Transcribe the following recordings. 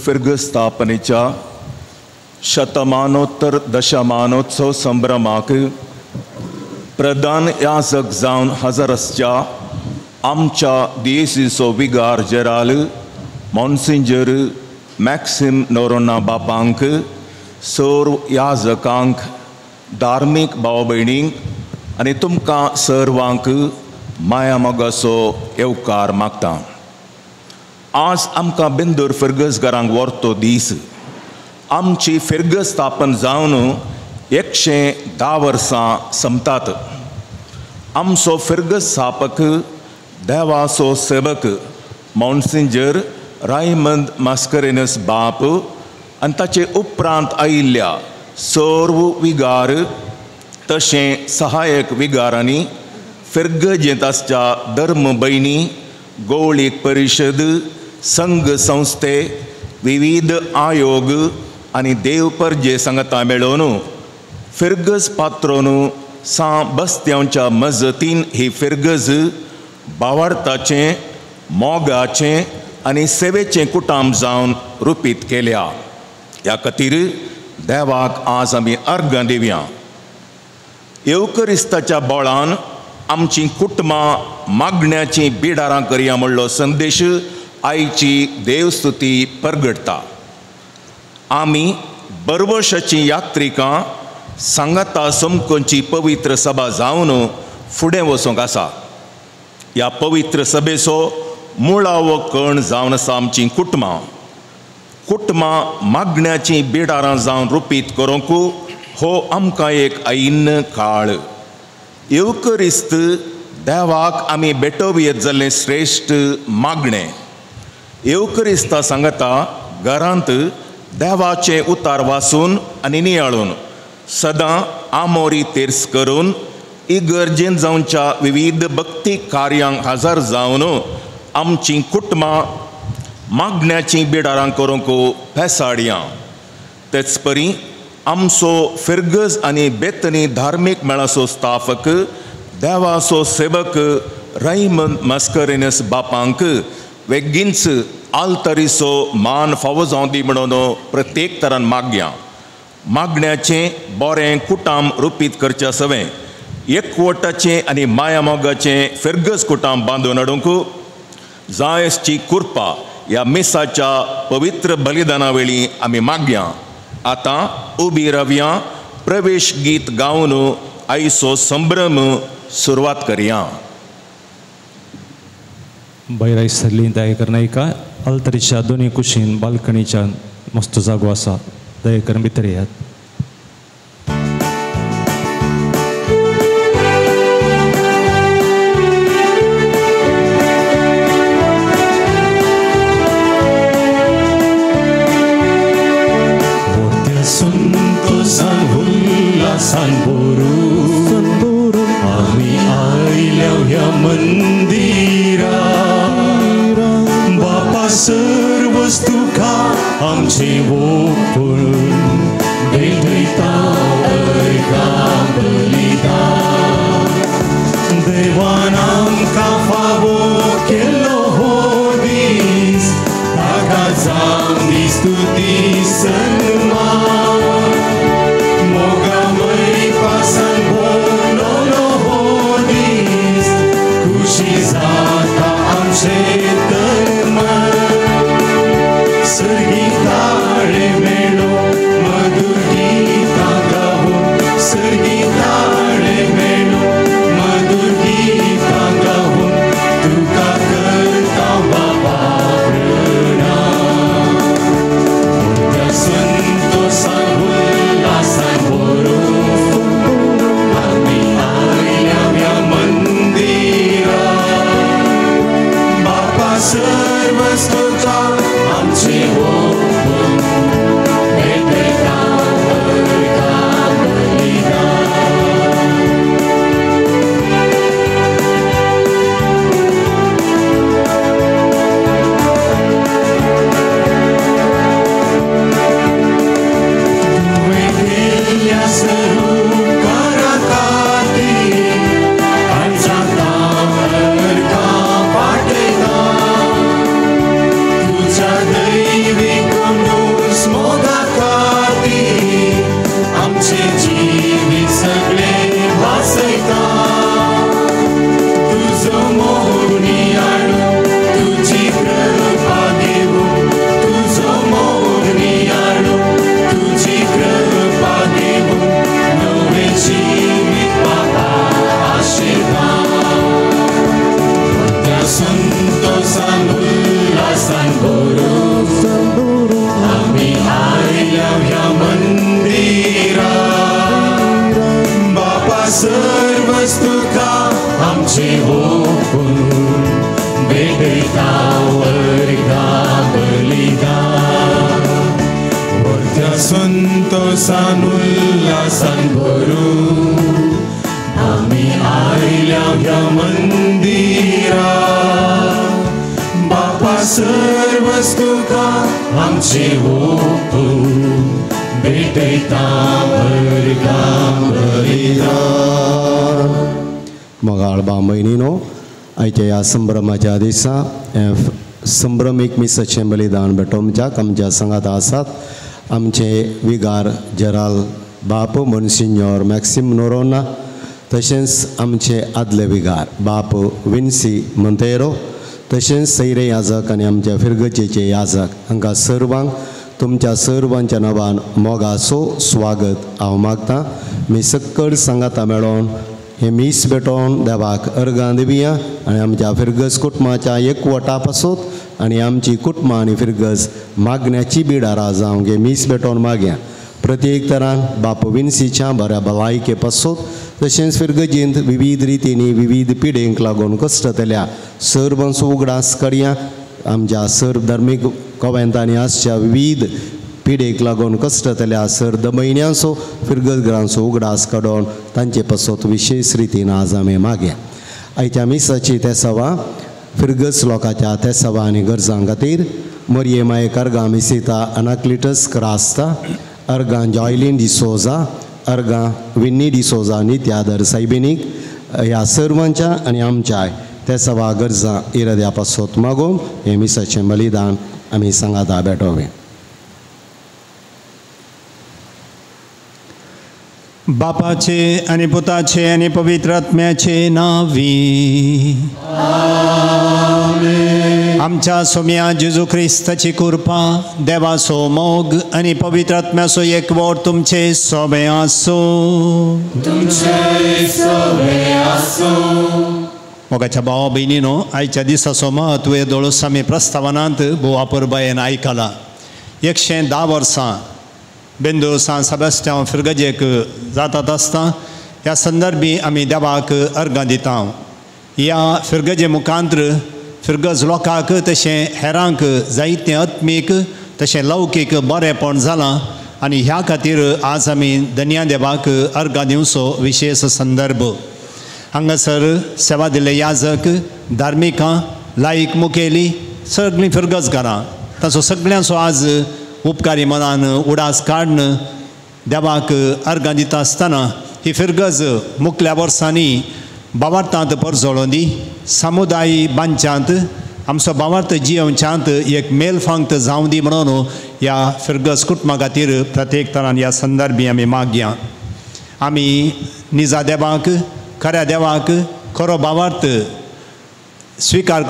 फिरगज स्थापनेच्या शतमानोत्तर दशमानोत्सव संभ्रमाक प्रधान याजक जावन हजर आसच्या आमच्या दियेसीचो विगार जेराल मॉन्सिंजर मॅक्सिम नोरोना बापांक, सर्व याजकांक, धार्मीक भाव भयणींक आनी तुमकां सर्वांक मायामोगाचो येवकार मागता. आज आमकां बेंदूर फिरगजगारांक व्हरतो दीस. आमची फिरगज स्थापन जावन 110 वर्सां संपतात. आमचो फिरगज स्थापक देवाचो सेवक मॉन्सिंजर रायमंद मास्करेनस बाप आनी ताचे उपरांत आयिल्ल्या सर्व विगार तशें सहायक विगारांनी फिरगजेंत आसच्या धर्म भयणी, गौळीक परिशद, संघ संस्थे, विविध आयोग आनी देव परजे सांगता मेळोवन फिरगज पात्रोन सां बस्त्यांच्या मजतीन ही फिरगज बावार्थाचें, मोगाचें आनी सेवेचें कुटाम जावन रुपीत केल्या. ह्या खातीर देवाक आज आमी अर्गां दिवया. येवकरिस्ताच्या बळान आमची कुटुंबां मागण्याची बिडारां करया म्हणलो संदेश आयची देवस्तुती परगटता. आमी बरवशाची यात्रिकां सांगाता समकोंची पवित्र सभा जावन फुडें वचूंक आसा. ह्या पवित्र सभेचो मुळावो कण जावन आसा आमची कुटुंबां. कुटुंबां मागण्याची बिडारां जावन रुपीत करूंक हो आमकां एक ऐन काळ. येवकरिस्त देवाक आमी भेटोवयेत जाल्लें श्रेश्ठ मागणें. येवकरिस्ता सांगता घरांत देवाचें उतार वाचून आनी नियाळून सदां आमोरी तेर्स करून इगर्जेंत जावच्या विविध भक्ती कार्यांक हजर जावन आमची कुटुंबां मागण्याची बिडारां करूंक पेसाडयां. तेच परी आमचो फिरगज आनी बेतनी धार्मीक मेळाचो स्थापक देवाचो सेवक रायमंद मास्करेनस बापांक वेगींच आल्तरीचो मान फावो जावं दी म्हणून प्रत्येक तरान मागया. मागण्याचें बरें कुटाम रुपीत करच्या सवें एकवटाचें आनी मायामोगाचें फिरगज कुटाम बांदून हाडूंक जायसची कृपा ह्या मिसाच्या पवित्र बलिदाना वेळी आमी मागया. आतां उबी रावया, प्रवेश गीत गावन आयचो संभ्रम सुरवात करया. भायर आयसरली दया करून एका अल्तरीच्या दोनूय कुशीन बाल्कनीच्या मस्त जागो आसा, दया करून भितर येयात. आमी आयल्या ह्या मंदिरा बापा सर्वच तुका आमचें ओंपून भेटयता अर्गां बलिदान. देवान आमकां फावो केल्लो हो दीस, ताका जावं दी स्तुती सन्मान. मोगामय पासान भरलोलो हो दीस, खुशी जाता आमचें तन मन. सर्गी ताळे मेळो मधुर गीतां गावून, सर्गी ताळे मेळो मधुर गीतां गावून तुका करता बापा प्रणाम. मोठ्या उमगसान उल्हासान भरून आमी आयल्या ह्या मंदिरा. बापा सर्वच तुका आमचे ओपून भेटयता वर्गां बलिदान. मोगाळ भाव भयणीनो, आयच्या ह्या संभ्रमाच्या दिसा संभ्रमीक मिसाचें बलिदान भेटोवच्याक आमच्या सांगात आसात आमचे विगार जेराल बाप मोन्सिन्योर मॅक्सिम नोरोना, तशेंच आमचे आदले विगार बाप विन्सी मोंतेरो, तशेंच सैरे याजक आनी आमच्या फिरगजेचे याजक हांकां सर्वांक तुमच्या सर्वांच्या नांवान मोगाचो स्वागत हांव मागतां. मी सक्कड सांगाता मेळोन हें मीस भेटोवन देवाक अर्गां दिवया आनी आमच्या फिरगज कुटुंबाच्या एकवटा पासून आनी आमची कुटुंबां आनी फिरगज मागण्याची बिडारां जावंक हें मीस भेटोवन मागया. प्रत्येक तरान बाप विन्सीच्या बऱ्या भलायके पासून तशेंच फिरगजेंत विविध रितींनी विविध पिडेंक लागून कश्टतल्या सर्वांचो उगडास करया. आमच्या सर्व धर्मीक कोवेंतांनी आसच्या विविध पिडेक लागून कश्टतल्या सर दमयन्यांचो फिरगजघरांचो उगडास काडून तांचे पासत विशेष रितीन आज आमी मागया. आयच्या मिसाची तेसावा फिरगज लोकांच्या तेसावा आनी गरजां खातीर मरये मायक अर्गां मिसिता अनाक्लिटस क्रास्ता, अर्गां जॉयलीन डिसोजा, अर्गां विन्नी डिसोजा नित्यादर सायबिनीक ह्या सर्वांच्या आनी आमच्या तेसावा गरजां इराद्या पासत मागून हें मिसाचें बलिदान आमी सांगाता भेटोवें. बापाचे आनी पुताचे आनी पवित्र आत्म्याचे नांवी आमेन. आमच्या सोम्या जेजू क्रिस्ताची कृपा, देवाचो मोग आनी पवित्र आत्म्याचो एकवट तुमचे सोबे आसूं. तुमचे सोबे आसूं. मोगाच्या भावा भयणीनो, आयच्या दिसाचो म्हत्व दोळोस आमी प्रस्तावनांत भोव अपुरबायेन आयकलां. 110 वर्सां बेंदूर सान सेबास्तियांव फिरगजेक जातात आसता ह्या संदर्भी आमी देवाक अर्गां दिता. ह्या फिरगजे मुखांत्र फिरगज लोकांक तशें हेरांक जायतें आत्मीक तशें लौकीक बरेंपण जालां आनी ह्या खातीर आज आमी धन्या देवाक अर्गां दिवचो विशेश संदर्भ. हांगासर सेवा दिल्ले याजक, धार्मिकां, लायक मुखेली, सगळीं फिरगजकारां ताचो सगळ्यांचो आज उपकारी मनान उडास काडून देवाक अर्गां दिता आसतना ही फिरगज मुखल्या वर्सांनी बावार्थांत परजळोन दी, समुदाय बांदच्यांत आमचो बावार्थ जियोवच्यांत एक मेलफांक्त जावं दी म्हणून ह्या फिरगज कुटुंबा खातीर प्रत्येक तरान ह्या संदर्भी आमी मागया. आमी निजा देवाक, खऱ्या देवाक खरो बावार्थ स्विकार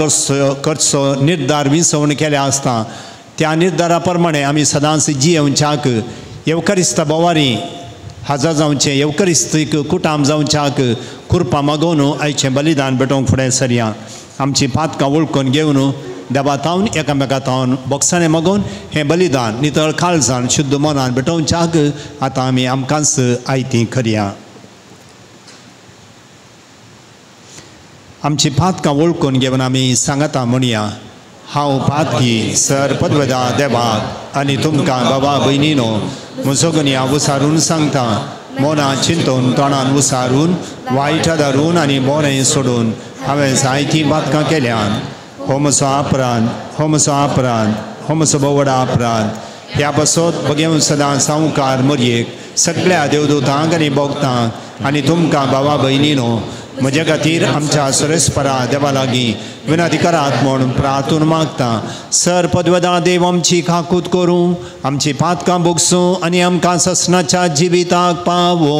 करचो निर्धार विसवण केल्या आसता त्या निर्धारा प्रमाणे आमी सदांच जियोवच्याक येवकरिस्त बोवारी हाजर जावचें, येवकरिस्तीक कुटाम जावच्याक कृपा मागोवन आयचें बलिदान भेटोवंक फुडें सरया. आमची पातकां वळखून घेवन देवा तावन एकामेका तावन बोगसाणें मागोवन हें बलिदान नितळ काळजान शुद्ध मनान भेटोवच्याक आतां आमी आमकांच आयती करया. आमची पातकां वळखून घेवन आमी सांगता म्हणया, हांव पातकी सर पदवदा देवाक आनी तुमकां बाबा भयणीनो म्हजो गुन्यांव उसारून सांगता. मनां चिंतून तोंडान उसारून वायट धरून आनी बरें सोडून हांवें जायतीं पातकां केल्यान. हो म्हजो अपराध, हो म्हजो अपराध, हो म्हजो भोव अपराध. ह्या पासत बगेवन सदां सावकार मोरयेक सगळ्या देवदूतांक आनी भोगतांक आनी तुमकां बाबा भयणीनो म्हज्या खातीर आमच्या सुरेस्परा देवा लागीं विनंती करात म्हूण प्रार्थून मागता. सर पदवदा देव आमची खाकूत करूं, आमची पातकां भोगसूं आनी आमकां ससनाच्या जिविताक पावो.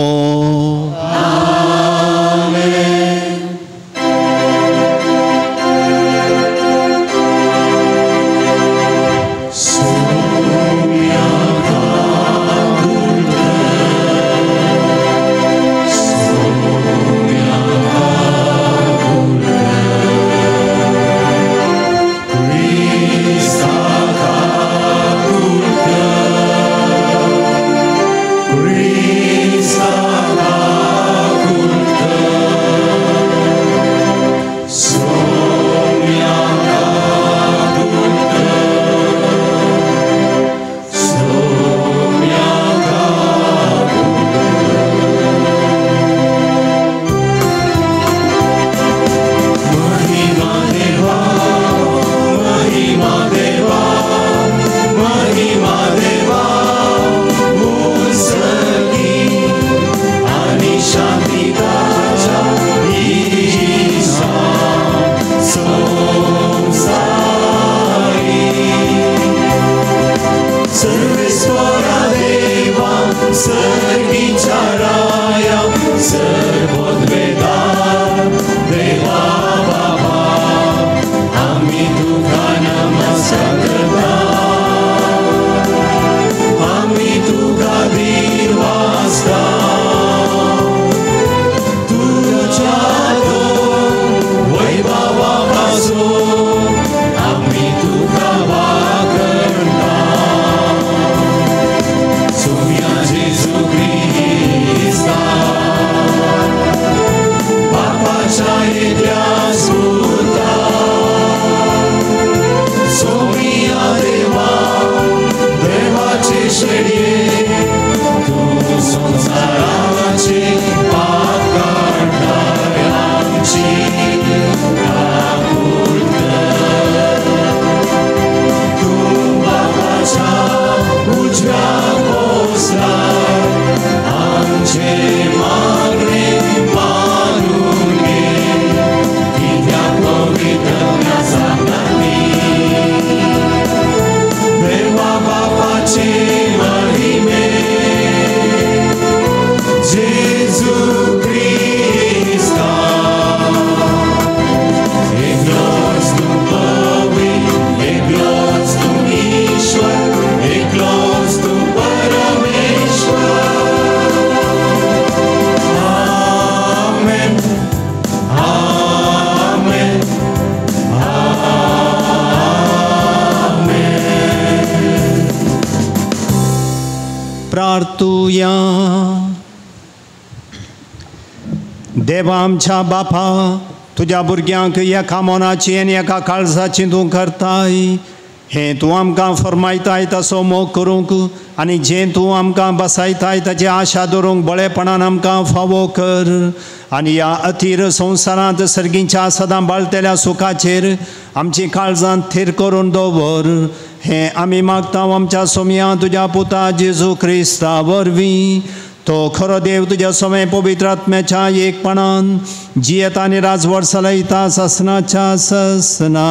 Krista, सर्वेस्परा देवा सर्गीच्या राया सर्वोद्वेदार देवा बाबा आमी तुका नमस्कार करता आमी तुका दिवासता तुझ्या वैभवा पासून आमी तुका वागणता सोम्या जेजू क्रिस्ता बापाच्या येद्या सुता सोम्या देवा देवाचे शेडये तूं संवसाराचे पाप काडटाय आमची काकूळ कर तूं बापाच्या उजव्या कोसलार आमचे मागणे मानून घे कित्याक पवित्र सांगती देवा बापाचे महिमे जेजू क्रिस्ता एकलोच तूं पवित्र एकलोच तूं ईश्वर एकलोच तूं परमेश्वर. आमेन आमेन आमेन. प्रार्थुया. देवा आमच्या बापा तुज्या भुरग्यांक एका मनाची आनी एका काळजाची तूं करताय हें तूं आमकां फरमायताय तसो मोग करूंक आनी जें तूं आमकां बसायताय ताची आशा दवरूंक बळेपणान आमकां फावो कर आनी ह्या अथीर संवसारांत सर्गीच्या सदां बाळतेल्या सुखाचेर आमची काळजांत थीर करून दवर हें आमी मागता आमच्या सोमया तुज्या पुता जेजू क्रिस्ता वरवीं. तो खरो देव तुज्या सोमे पवित्र आत्म्याच्या एकपणान जियेता आनी राजवट चलयता ससनाच्या ससना.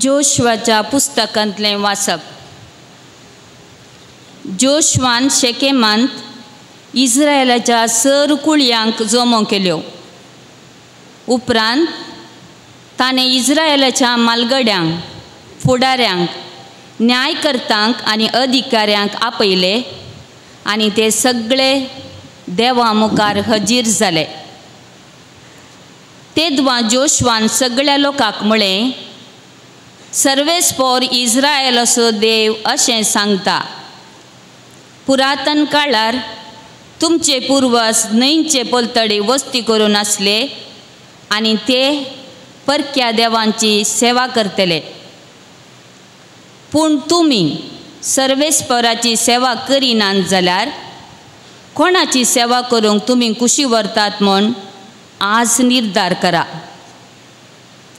जोशुआच्या पुस्तकांतलें वाचप. जोशुआन शेकेमांत इस्रायलाच्या सर कुळयांक जमो केल्यो. उपरांत ताणें इस्रायलाच्या मालगड्यांक, फुडाऱ्यांक, न्यायकर्तांक आनी अधिकाऱ्यांक आपयले आनी ते सगळे देवा मुखार हजीर जाले. तेदवा जोशुआन सगळ्या लोकांक म्हळें, सर्वेस्पोर इस्रायलाचो देव अशें सांगता, पुरातन काळार तुमचे पुर्वज न्हंयचे पलतडी वस्ती करून आसले आनी ते परक्या देवांची सेवा करतले. पूण तुमी सर्वेस्पराची सेवा करिनात जाल्यार कोणाची सेवा करूंक तुमी कुशी व्हरतात म्हूण आज निर्धार करा.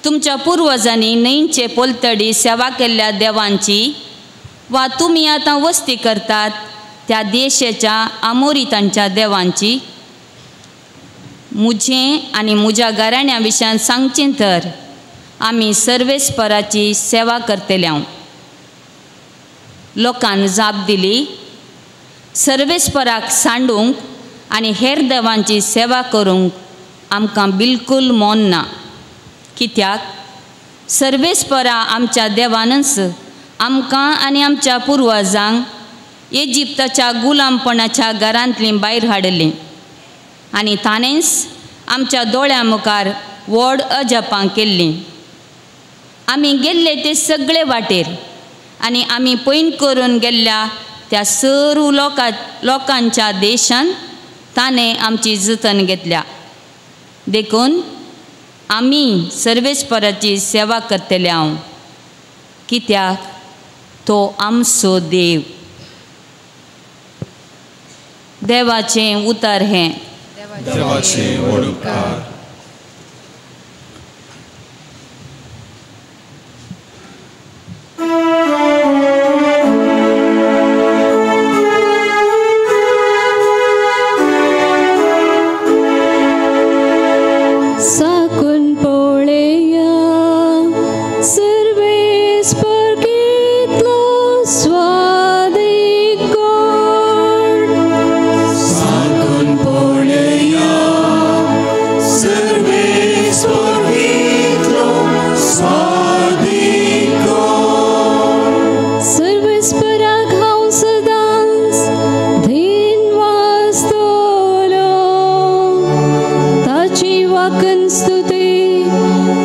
तुमच्या पुर्वजांनी न्हंयचे पलतडी सेवा केल्ल्या देवांची वा तुमी आतां वस्ती करतात त्या देशाच्या आमोरितांच्या देवांची. म्हजें आनी म्हज्या घराण्या विशयान सांगचें तर आमी सर्वेस्पराची सेवा करतले. हांव लोकान जाप दिली, सर्वेस्पराक सांडूंक आनी हेर देवांची सेवा करूंक आमकां बिलकूल मन ना. कित्याक सर्वेस्परा आमच्या देवानच आमकां आनी आमच्या पुर्वजांक इजिप्ताच्या गुलामपणाच्या घरांतलीं भायर हाडलीं आनी ताणेंच आमच्या दोळ्यां मुखार व्हड अजापां केल्लीं. आमी गेल्ले ते सगळे वाटेर आनी आमी पयन करून गेल्ल्या त्या सर्व लोकांच्या देशान ताणें आमची जतन घेतल्या. देखून आमी सर्वेस्पराची सेवा करतले हांव, कित्याक तो आमचो देव. देवाचें उतर हें. देवाचें व्हड उपकार. साकून पळया सर्वेस्पर कितलो स्वादीक गोड. साकून पळया सर्वेस्पर कितलो स्वादीक गोड. सर्वेस्पराक हांव सदांच धीन वाचतलो, ताची वाकन स्तुती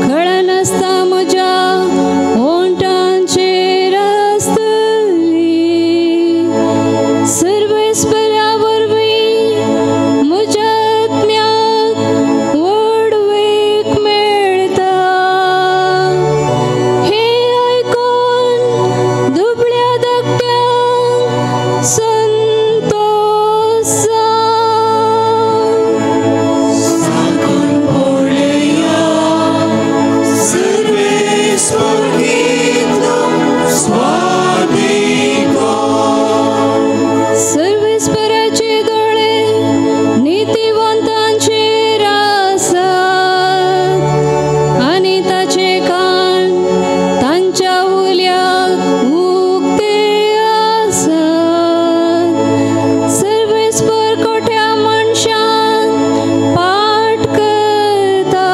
खळनासता म्हज्या ओंठांचेर आसतली. सर्वेस्परा वरवीं म्हज्या आत्म्याक व्हड वेग मेळटा. हें आयकून दुबळ्या धाकट्यांक संतोश जावं. साकून पळया सर्वेस्पर कितलो स्वादीक गोड. सर्वेस्पराचे दोळे नीतिवंतांचेर आसात आनी ताचे कान तांच्या उल्याक उक्ते आसात. सर्वेस्पर कोठ्या मनशांक पाठ करता,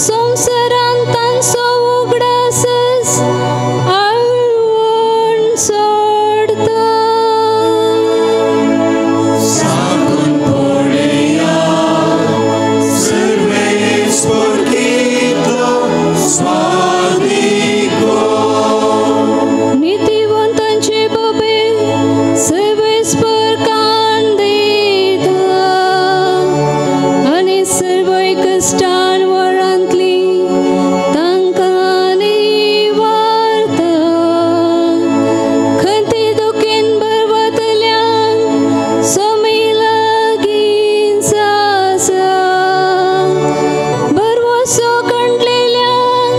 संवसारांत तांचो उगडासच आळवण सोडता. साकून पळया सर्वेस्पर कितलो स्वादीक गोड. नीतिवंतांचे बाबे सर्वेस्पर कान दिता आनी सर्वय कश्टान वरांतली तांकां निवारता. खंती दुखीन बरवतल्यांक सोमी लागींच आसा. बरवसो कंटलेल्यांक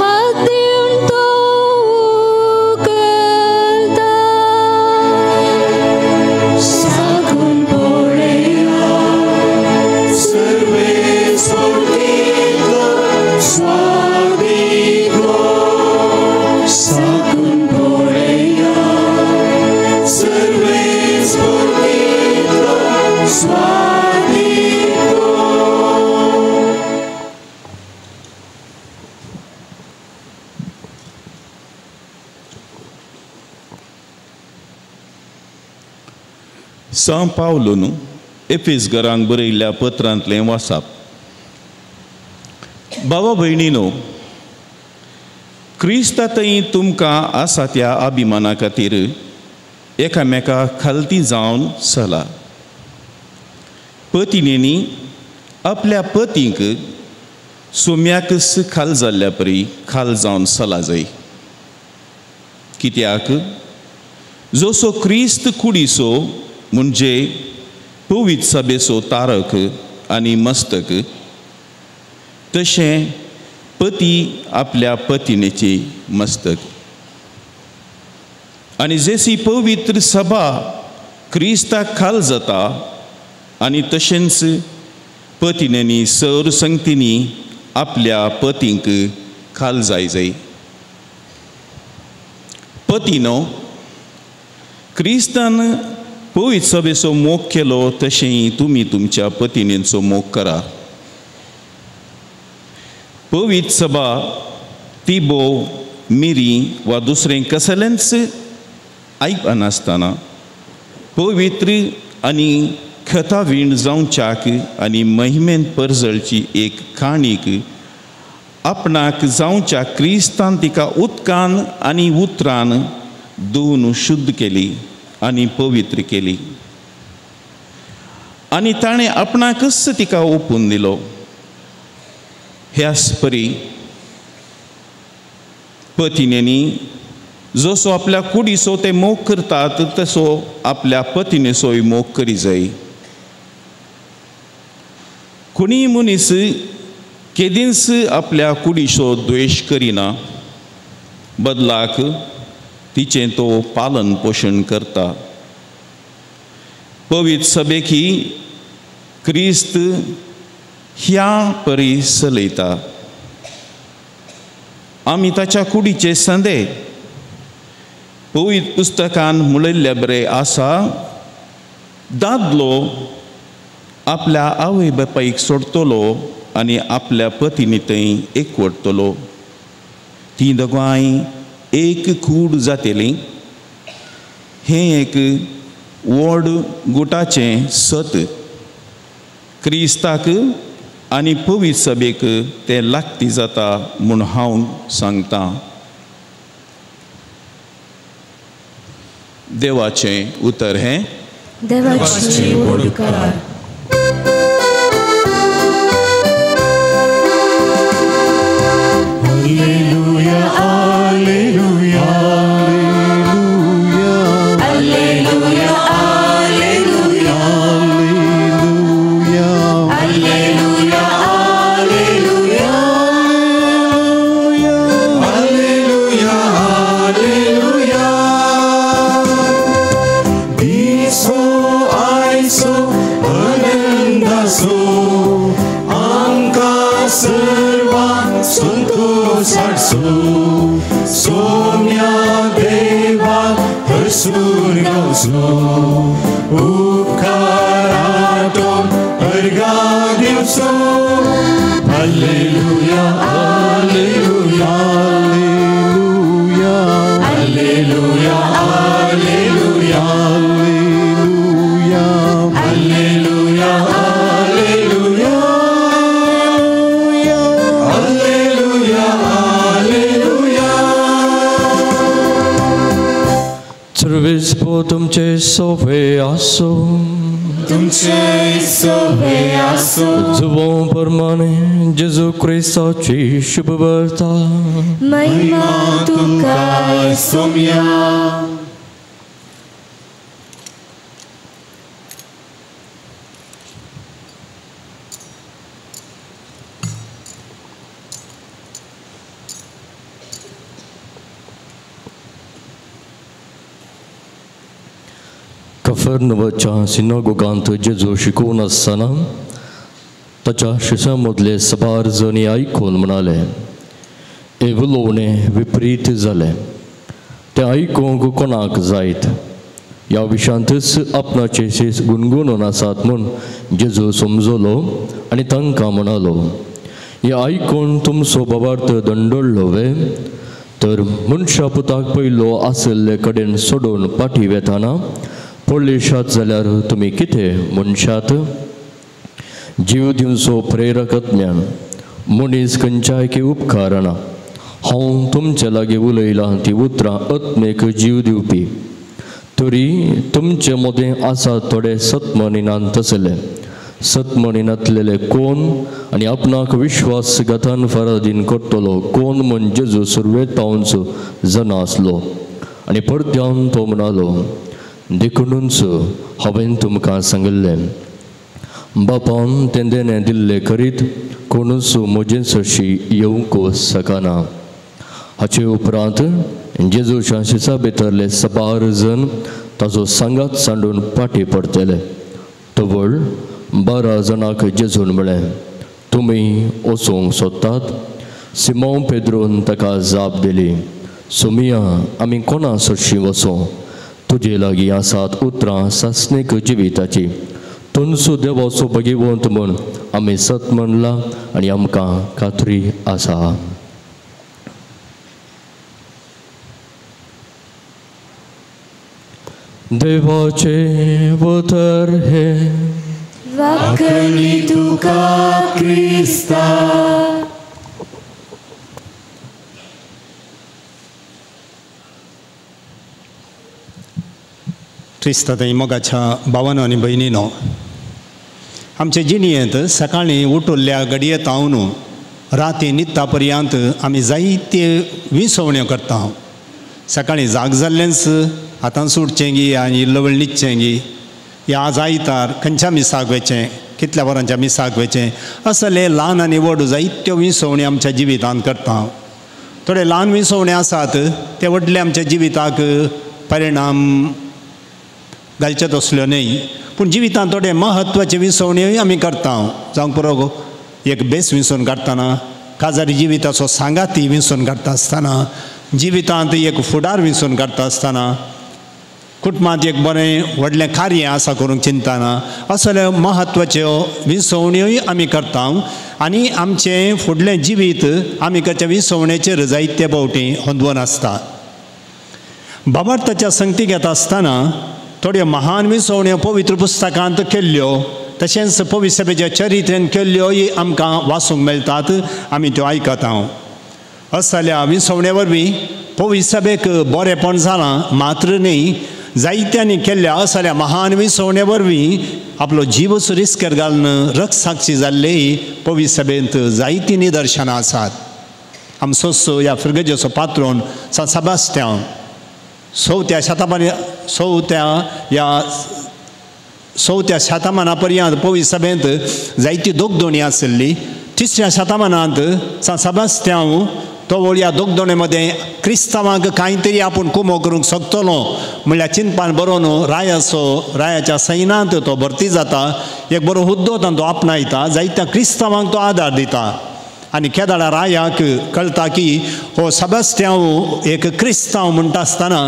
हात दिवन तो उखलता. साकून पळया सर्वेस्पर कितलो स्वादीक गोड. साकून पळया सर्वेस्पर कितलो स्वादीक गोड. सां पावलून एफिसगरांक बरयल्ल्या पत्रांतलें वासाप. बाबा भयणीनो, क्रिस्तांतय तुमकां आसा त्या अभिमाना खातीर एकामेका खालती जावन चला. पतिणेनी आपल्या पतींक सोम्याकच खाल जाल्ल्या परी खाल जावन चला जाय. कित्याक जसो क्रिस्त कुडीचो म्हणजे पवित्र सभेचो तारक आनी मस्तक, तशें पती आपल्या पतिणेची मस्तक. आनी जशी पवित्र सभा क्रिस्ताक खाल जाता आनी तशेंच पतिणेनी सर संगतींनी आपल्या पतींक खाल जाय जाय. पतीनो, क्रिस्तान पवित्र सभेचो मोग केलो तशें तुमी तुमच्या पतिणेचो मोग करा. पवित्र सभा तिबो मिरी वा दुसरें कसलेंच आयकनासतना पवित्र आनी खतावीण जावच्याक आनी महिमेन परजळची एक काणीक आपणाक जावच्या क्रिस्तान तिका उदकान आनी उतरान धुवन शुद्ध केली आनी पवित्र केली आनी ताणें आपणाकच तिका ओपून दिलो. ह्याच परी पतिणेनी जसो आपल्या कुडीचो ते मोग करतात तसो आपल्या पतिणेचोय मोग करी जाय. कोणीय मनीस केदींच आपल्या कुडीचो द्वेश करिना, बदलाक तिचें तो पालन पोशण करता. पवित्र सभेकी क्रिस्त ह्या परी चलयता. आमी ताच्या कुडीचे संदे पवित्र पुस्तकान म्हणिल्ले बरें आसा, दादलो आपल्या आवय बापायक सोडटलो आनी आपल्या पतीनी थंय एकवटतलो, ती दोगांय एक कूड जातली. हें एक व्हड गुटाचें सत. क्रिस्ताक आनी पवित्र सभेक तें लागती जाता म्हूण हांव सांगतां. देवाचें उतर हें. देवाचे उपकार. Alleluia, alleluia, alleluia, alleluia, alleluia, alleluia, alleluia, alleluia, alleluia. Diso aiso anandaso amka sarva संतोषाडसो Saumya देवा हरसून गावचो उपकाराटो अर्गा दिवचो. Alleluia, alleluia, alleluia, alleluia, alleluia, alleluia, alleluia, alleluia. सर्वेस्पो तुमचे सोवे आसो, तुमचे सोवे आसो. जुवो परमाने जेजू क्रिस्ताची शुभ वार्ता. महिमा तुका सोम्या. कफर्नवाच्या सिनागोगांत जेजू शिकोवन आसतना ताच्या शिसां मदले सबार जणी आयकून म्हणाले, हे उलोवणें विपरीत जालें, तें आयकूंक कोणाक जायत. ह्या विशांतच आपणाचे शीस गुणगुणून आसात म्हूण जेजू समजलो आनी तांकां म्हणालो, हें आयकून तुमचो बाबार्थ दंडोळ्ळो वे? तर मनशा पुताक पयलो आशिल्ले कडेन सोडून फाटीं वेताना पळयशात जाल्यार तुमी कितें म्हणशात? जीव दिवचो प्रेरक ज्ञान मनीस खंयच्याय की उपकारना. हांव तुमचे लागीं उलयलां ती उतरां आत्मेक जीव दिवपी, तरी तुमचे मदें आसा थोडे सतमनीनान तसले. सतमनीनातलेले कोण आनी आपणाक विश्वासघातान फरादीन करतलो कोण म्हूण जेजू सुरवेक पावूंच जाणा आसलो. आनी परत्यान तो म्हणालो, देखुनूच हांवें तुमकां सांगिल्लें, बापान तें देणें दिल्लें करीत कोणूच म्हजे सरशी येवंक शकना. हाचे उपरांत जेजूच्या शिसा भितरले सबार जण ताचो सांगात सांडून फाटीं पडटले. तवळ 12 जाणांक जेजून म्हळें, तुमी वचूंक सोदतात? सिमांव पेद्रून ताका जाप दिली, सोमिया, आमी कोणा सरशीं वचूं? तुजे लागीं आसात उतरां सासणीक जिविताची. तुमचो देवाचो भगिवंत म्हूण आमी सत म्हणलां आनी आमकां खात्री आसा. देवाचें उतर हें. वाकणी तुका क्रिस्ता. क्रिस्ता थंय मोगाच्या भावानो आनी भयणीनो, आमचे जिणेंत सकाळीं उठिल्ल्या घडये तावन राती न्हिदता पर्यंत आमी जायते विसवण्यो करता. सकाळीं जाग जाल्लेंच आतां उठचें गी आनी इल्लो वेळ न्हिदचें गी, या आज आयतार खंयच्या मिसाक वचचें, कितल्या वरांच्या मिसाक वचचें, असले ल्हान आनी व्हड जायत्यो विसवण्यो आमच्या जिवितांत करता. थोडे ल्हान विसवणे आसात ते व्हडले आमच्या जिविताक परिणाम घालचे तसल्यो न्हय, पूण जिवितांत थोडे म्हत्वाचे विसवण्योय आमी करता. जावंक पुरो एक बेस विंचून काडटना, काजारी जिविताचो सांगाती विंचून काडटा आसतना, जिवितांत एक फुडार विंचून काडटा आसतना, कुटुंबांत एक बरें व्हडलें कार्य आसा करूंक चिंतना, असले म्हत्वाच्यो विसवण्योय आमी करता आनी आमचें फुडलें जिवीत आमी करच्या विसवणेचेर जायते फावटी होंदवन आसता. बाबार्थाच्या संगती घेता आसतना थोड्यो महान विसवण्यो पवित्र पुस्तकांत केल्ल्यो तशेंच पवित्र सभेच्या चरित्रेन केल्ल्योय आमकां वाचूंक मेळटात, आमी त्यो आयकता. असल्या विसवणे वरवीं पवित्र सभेक बरेंपण जालां मात्र न्ही, जायत्यांनी केल्ल्या असल्या महान विसवणे वरवीं आपलो जीवच रिस्केर घालून रक्षाक्षी जाल्लेय पवित्र सभेंत जायतीं निदर्शनां आसात. आमचोच ह्या फिरगजेचो पात्रोन सांत सेबास्त्यांव चवथ्या शतमाना पर्यंत पवित्र सभेंत जायती दोगदोणी आशिल्ली. तिसऱ्या शतमानांत सांत सेबास्त्यांव तो ह्या दोगदोणे मदें क्रिस्तांवांक कांय तरी आपूण कुमो करूंक शकतलो म्हणल्यार चिंतपान बरोवन रायाच्या सैनांत तो भरती जाता. एक बरो हुद्दो तांचो आपणायता, जायत्या क्रिस्तांवांक तो आदार दिता आनी केदाळा रायाक कळटा की हो सेबास्त्यांव एक क्रिस्तांव म्हणटा आसतना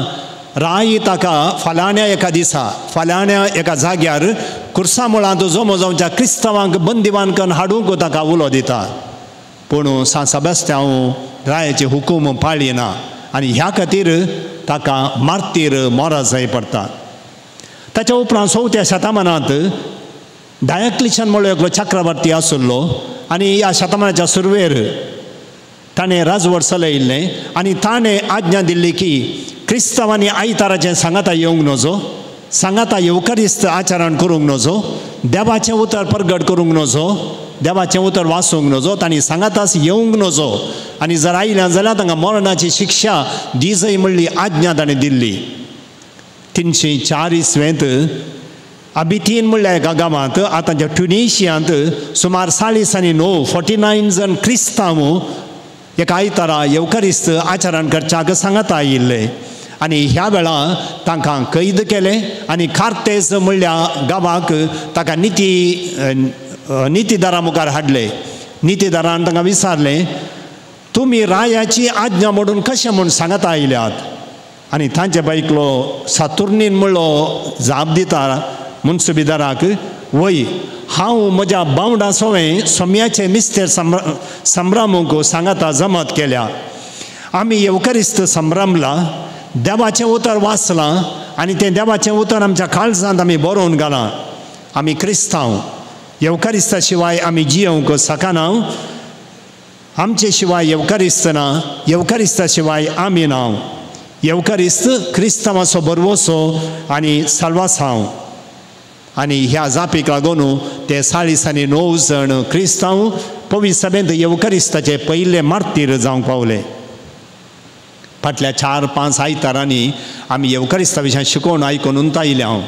राय ताका फालाण्या एका दिसा फालाण्या एका जाग्यार कुर्सा मुळांत जमो जावच्या क्रिस्तांवांक बंदिवान करून हाडूंक ताका उलो दिता. पूण सांत सेबास्त्यांव रायाचे हुकूम पाळिना आनी ह्या खातीर ताका मार्तीर मोरा जाय पडटा. ताच्या उपरांत चवथ्या शतमानांत डायक्लिशन म्हणलो एकलो चक्रवर्ती आशिल्लो आनी ह्या शतमानाच्या सुरवेर ताणें राजवट चलयिल्लें आनी ताणें आज्ञा दिल्ली की क्रिस्तांवांनी आयताराचें सांगाता येवंक नजो, सांगाता येवकारिस्त आचरण करूंक नजो, देवाचें उतर परगट करूंक नजो, देवाचें उतर वाचूंक नजो, तांणी सांगाताच येवंक नजो आनी जर आयल्या जाल्यार तांकां मरणाची शिक्षा दिजय म्हणली आज्ञा ताणें दिल्ली. 304 इसवेंत अबिथीन म्हणल्या एका गांवांत आतांच्या ट्युनिशियांत सुमार 49 49 जण क्रिस्तांव एका आयतारा येवकारिस्त आचरण करच्याक सांगाता आयिल्ले आनी ह्या वेळार तांकां कैद केले आनी कार्तेज म्हणल्या गांवाक ताका नितीदारा मुखार हाडले. नितीदारान तांकां विचारलें, तुमी रायाची आज्ञा मोडून कशें म्हूण सांगाता आयल्यात? आनी तांचे बायकलो सातुर्नीन म्हणलो जाप दिता मुन्सुबीदाराक, वय हांव म्हज्या बावडा सोवें सोम्याचे मिस्तेर संभ्रमूंक सांगाता जमत केल्या. आमी येवकारिस्त संभ्रमला, देवाचें उतर वाचलां आनी तें देवाचें उतर आमच्या काळजांत आमी बरोवन घालां. आमी क्रिस्तांव, येवकारिस्ता शिवाय आमी जियोवंक शकना, आमचे शिवाय येवकारिस्त ना, येवकारिस्ता शिवाय आमी ना. येवकारिस्त क्रिस्तांवाचो बरवसो आनी साल्वासांव. आनी ह्या जापीक लागून ते 49 जण क्रिस्तांव पवित्र सभेंत येवकारिस्ताचे पयले मार्तीर जावंक पावले. फाटल्या 4-5 आयतारांनी आमी येवकारिस्ता विशयान शिकोवन आयकून उंतायले. हांव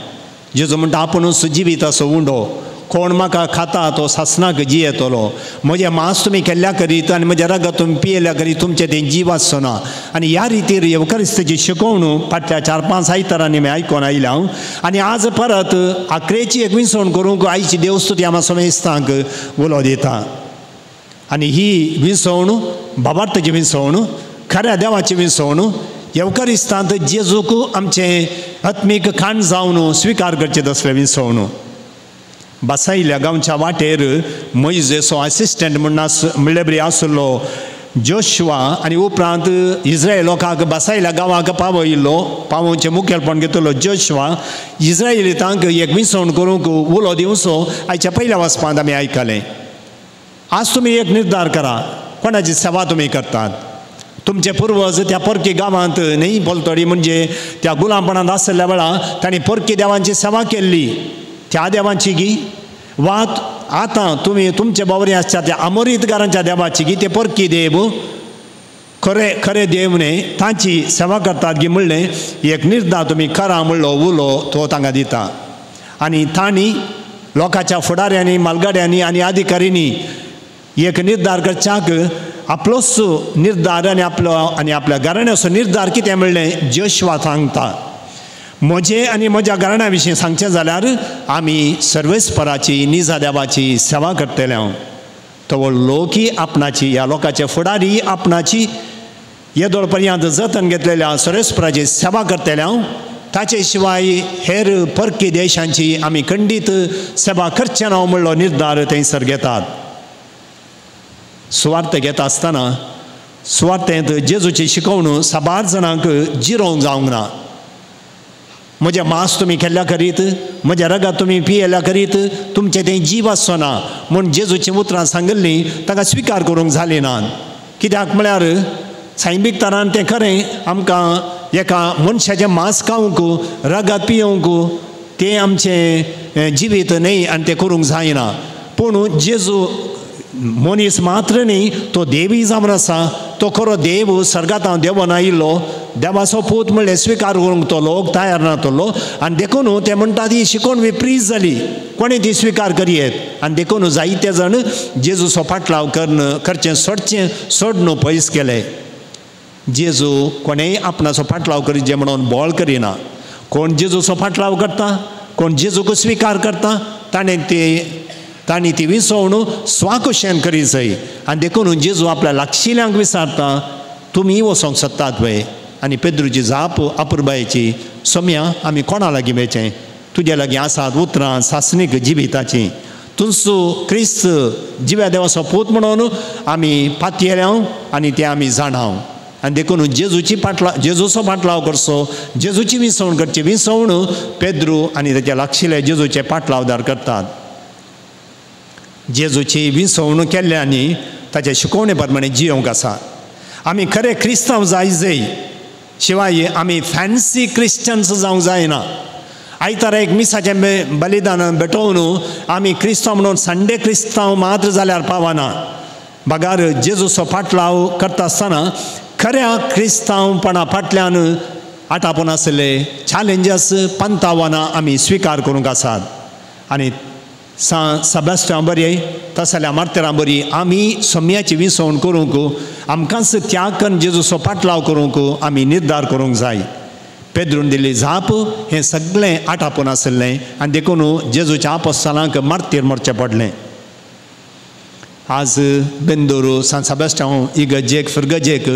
जेजू म्हणटा आपुणूच जिविताचो उंडो, कोण म्हाका खाता तो सासनाक जियेतलो, म्हजें मांस तुमी केल्ल्या करीत आनी म्हजें रगत तुमी पियेल्या करीत तुमचें तें जीव आसचो ना. आनी ह्या रितीर येवकारिस्ताची शिकोवण फाटल्या 4-5 आयतारांनी आमी आयकून आयल्या. हांव आनी आज परत आकरेची एक विसवण करूंक आयची देवस्तुती आमा समेस्तांक उलो दिता. आनी ही विसवण बाबार्थाची विसवण, खऱ्या देवाची विसवण, येवकारिस्तांत जेजूक आमचें आत्मीक खाण जावन स्विकार करचें तसलें विसवण. बासायल्या गांवच्या वाटेर मोयजेचो असिस्टंट म्हणले बरी आशिल्लो जोशुआ आनी उपरांत इस्रायल लोकांक बासायल्या गांवाक पावयिल्लो, पावोवचें मुखेलपण घेतलो जोशुआ. इस्रायलितांक एक विसवण करूंक उलो दिवचो आयच्या पयल्या वचपांत आमी आयकलें. आज तुमी एक निर्धार करा, कोणाची सेवा तुमी करतात. तुमचे पुर्वज त्या परकी गांवांत न्ही पलतडी म्हणजे त्या गुलामपणांत आशिल्ल्या वेळार तांणी परकी देवांची सेवा केल्ली, त्या देवांची गी वा आतां तुमी तुमचे बावरी आसच्या त्या आमोरीतकारांच्या देवाची गी, ते परकी देव खरे खरे देव न्ही, तांची सेवा करतात गी म्हणलें एक निर्धार तुमी करा म्हणलो उलो तो तांकां दिता. आनी तांणी लोकांच्या फुडाऱ्यांनी, मालगाड्यांनी आनी अधिकाऱ्यांनी एक निर्धार करच्याक आपलोच निर्धार आनी आपलो आनी आपल्या घराण्याचो निर्धार कितें म्हणलें जोशुआ सांगता. म्हजे आनी म्हज्या घराण्या विशीं सांगचें जाल्यार आमी सर्वेस्पराची निजा देवाची सेवा करतले. हांव तवळ लोकी आपणाची ह्या लोकांचे फुडारी आपणाची येदोळ पर्यंत जतन घेतलेल्या सर्वेस्पराची सेवा करतल्या ताचे शिवाय हेर परकी देशांची आमी खंडीत सेवा करचे ना म्हणलो निर्धार थंयसर घेतात. सुवार्थ घेता आसतना सुवार्थेंत जेजूची शिकवण साबार जाणांक जिरोवंक जावंक ना. म्हजें मांस तुमी खेल्ल्या करीत, म्हज्या रगात तुमी पियेल्या करीत तुमचें तें जीव आसचो ना म्हूण जेजूचीं उतरां सांगिल्लीं तांकां स्विकार करूंक जालीं ना. कित्याक म्हळ्यार सायबीक तरान तें खरें आमकां एका मनशाचें मांस खावंक रगात पियोवंक तें आमचें जिवीत न्हय आनी तें करूंक जायना. पूण जेजू मनीस मात्र न्ही, तो देवूय जावन आसा. तो खरो देव सर्गांत हांव देंवन आयिल्लो देवाचो पूत म्हणलें स्विकार करूंक तो लोक तयार नातलो आनी देखून ते म्हणटा ती शिकोवन विपरीत जाली, कोणें ती स्विकार करयेत. आनी देखून जायते जाण जेजूचो फाटलाव करून करचें सोडचें सोडून पयस केले. जेजू कोणेंय आपणाचो फाटलाव करीत म्हणून बोळ करिना. कोण जेजूचो फाटलाव करता, कोण जेजूक स्विकार करता ताणें ती विसवण स्वाकुशेन करी जाय. आनी देखून जेजू आपल्या लागशिल्यांक विचारता तुमी वचोंक सोदतात वय. आनी पेद्रूची जाप अपुरबायेची, सोम्या आमी कोणा लागीं वेचें, तुजे लागीं आसात उतरां सासणीक जिविताचीं, तुमचो क्रिस्त जिव्या देवाचो पूत म्हणून आमी पातयेल्या आनी तें आमी जाणाव. आनी देखून जेजूची फाटलाव जेजूचो फाटलाव करचो, जेजूची विसवण करची. विसवण पेद्रू आनी ताच्या लागशिल्ले जेजूचे पाटलावदार करतात. जेजूची विसवण केल्ल्यांनी ताचे शिकोवणे प्रमाणे जियोंक आसा. आमी खरे क्रिस्तांव जाय जाय, शिवाय आमी फॅन्सी क्रिश्चन्स जावंक जायना. आयतारा एक मिसाचें बलिदान भेटोवन आमी क्रिस्तांव म्हणून संडे क्रिस्तांव मात्र जाल्यार पावना. बगार जेजूचो फाटलाव करता आसतना खऱ्या क्रिस्तांवपणा फाटल्यान आटापून आसले चॅलेंजस पंतावानां आमी स्विकार करूंक आसात. आनी सेबास्तियांव बरी तसल्या मार्तेरां बरी आमी सोम्याची विसवण करूंक आमकांच त्याग करून जेजूचो पाटलाव करूंक आमी निर्धार करूंक जाय. पेद्रून दिल्ली जाप हें सगळें आटापून आशिल्लें आनी देखून जेजूच्या आपोस्तालांक मार्तीर मरचें पडलें. आज बेंदूर सांत सेबास्तियांव इगर्जेक फिरगजेक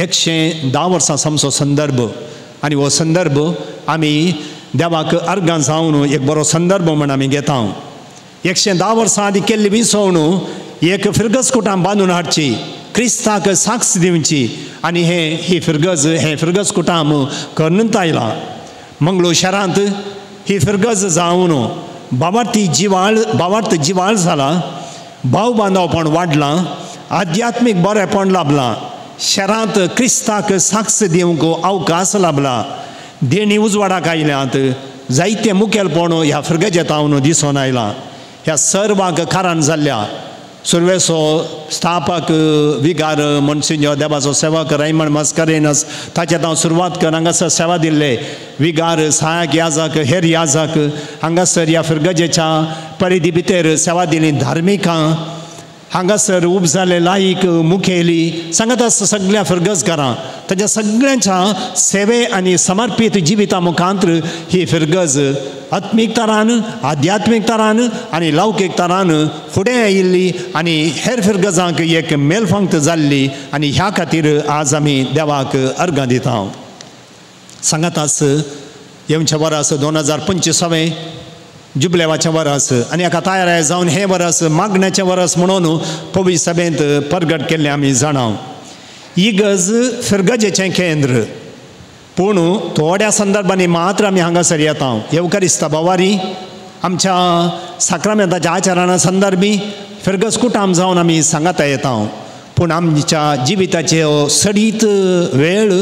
110 वर्सां समचो संदर्भ आनी हो संदर्भ आमी देवाक अर्गां जावन एक बरो संदर्भ म्हण आमी घेता. 110 वर्सां आदी केल्ली विसवण एक फिरगज कुटां बांदून हाडची, क्रिस्ताक साक्ष दिवची आनी हें ही फिरगज हें फिरगज कुटाम करून आयलां. मंगळूर शारांत ही फिरगज जावन बावार्थी जिवाळ जिवाळ जाला, भाव बांदवपण वाडलां, आध्यात्मीक बरेपण लाभलां, शारांत क्रिस्ताक साक्ष दिवंक अवकाश लाभला, देणी उजवाडाक आयल्यात, जायते मुखेलपण ह्या फिरगजेंत हांव दिसून आयलां. ह्या सर्वांक कारण जाल्ल्या सुरवेचो स्थापक विगार मनसिंजो देवाचो सेवक रायमण मस्करेनस ताचें हांव सुरवात कर हांगासर सेवा दिल्ले विगार सहायक याजक हेर याजक हांगासर ह्या फिरगजेच्या परिधी भितर सेवा दिली धार्मिकां हांगासर उब जाले लायक मुखेली सांगत आसा सगळ्या फिरगजकारां ताच्या सगळ्यांच्या सेवे आनी समर्पीत जिविता मुखांत ही फिरगज आत्मीक तरान आध्यात्मीक तरान आनी लौकीक तरान फुडें आयिल्ली आनी हेर फिरगजांक एक मेलफंक्त जाल्ली आनी ह्या खातीर आज आमी देवाक अर्गां दिता. सांगत आस येवचें वर्स 2025 जुबलेवाचें वर्स आनी एका तयार जावन हें वर्स मागण्याचें वर्स म्हणून पवित्र सभेंत परगट केल्लें आमी जाणा. इगर्ज फिरगजेचें केंद्र पूण थोड्या संदर्भांनी मात्र आमी हांगासर येता. येवकारिस्ता बावारी आमच्या साक्रामेंताच्या आचरणा संदर्भी फिरगज कुटाम जावन आमी सांगाता येता. पूण आमच्या जिविताचे सडीत वेळ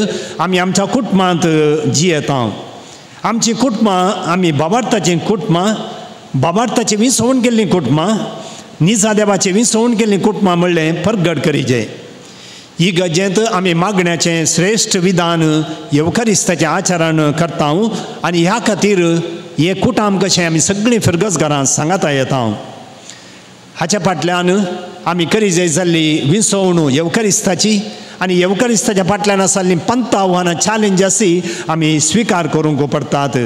आमी आमच्या कुटुंबांत जियेता. आमची कुटुंबां आमी बाबार्थाचीं कुटुंबां, बाबार्थाची विसवण केल्लीं कुटुंबां, निजा देवाची विसवण केल्लीं कुटुंबां म्हणलें परगट करीजे. इगर्जेंत आमी मागण्याचें श्रेश्ठ विधान येवकारिस्ताचें आचरण करता आनी ह्या खातीर हे कुटाम कशें आमी सगळीं फिरगजकारां सांगाता येता. हाच्या फाटल्यान आमी करीजे जाल्ली विसवण येवकारिस्ताची आनी येवकारिस्ताच्या फाटल्यान आसलीं पंत आव्हानां चॅलेंजसी आमी स्विकार करूंक पडटात.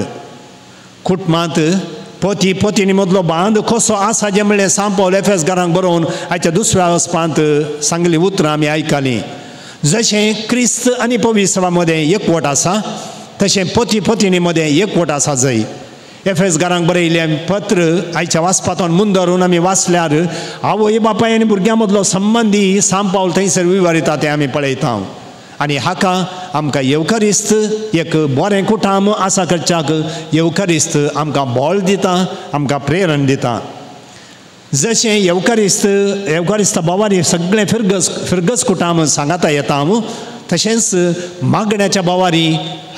कुटुंबांत पती पतीनी मदलो बांद कसो आसा जें म्हणलें सांपावल एफेस घरांक बरोवन आयच्या दुसऱ्या वचपांत सांगली उतरां आमी आयकलीं. जशें क्रिस्त आनी पविसवा मदें एकवट आसा तशें पती पतीनी मदें एकवट आसा. जंय एफेस घरांक बरयलें पत्र आयच्या वाचपांतून मुंदरून आमी वाचल्यार आवय बापाय आनी भुरग्यां मदलो संबंदी सांपावल थंयसर विवरिता तें आमी पळयता. आनी हाका आमकां येवकारिस्त एक बरें कुटाम आसा करच्याक येवकारिस्त आमकां बळ दिता, आमकां प्रेरण दिता. जशें येवकारिस्त येवकारिस्ता भावांनी सगळें फिरगज फिरगज कुटाम सांगाता येता तशेंच मागण्याच्या भावांनी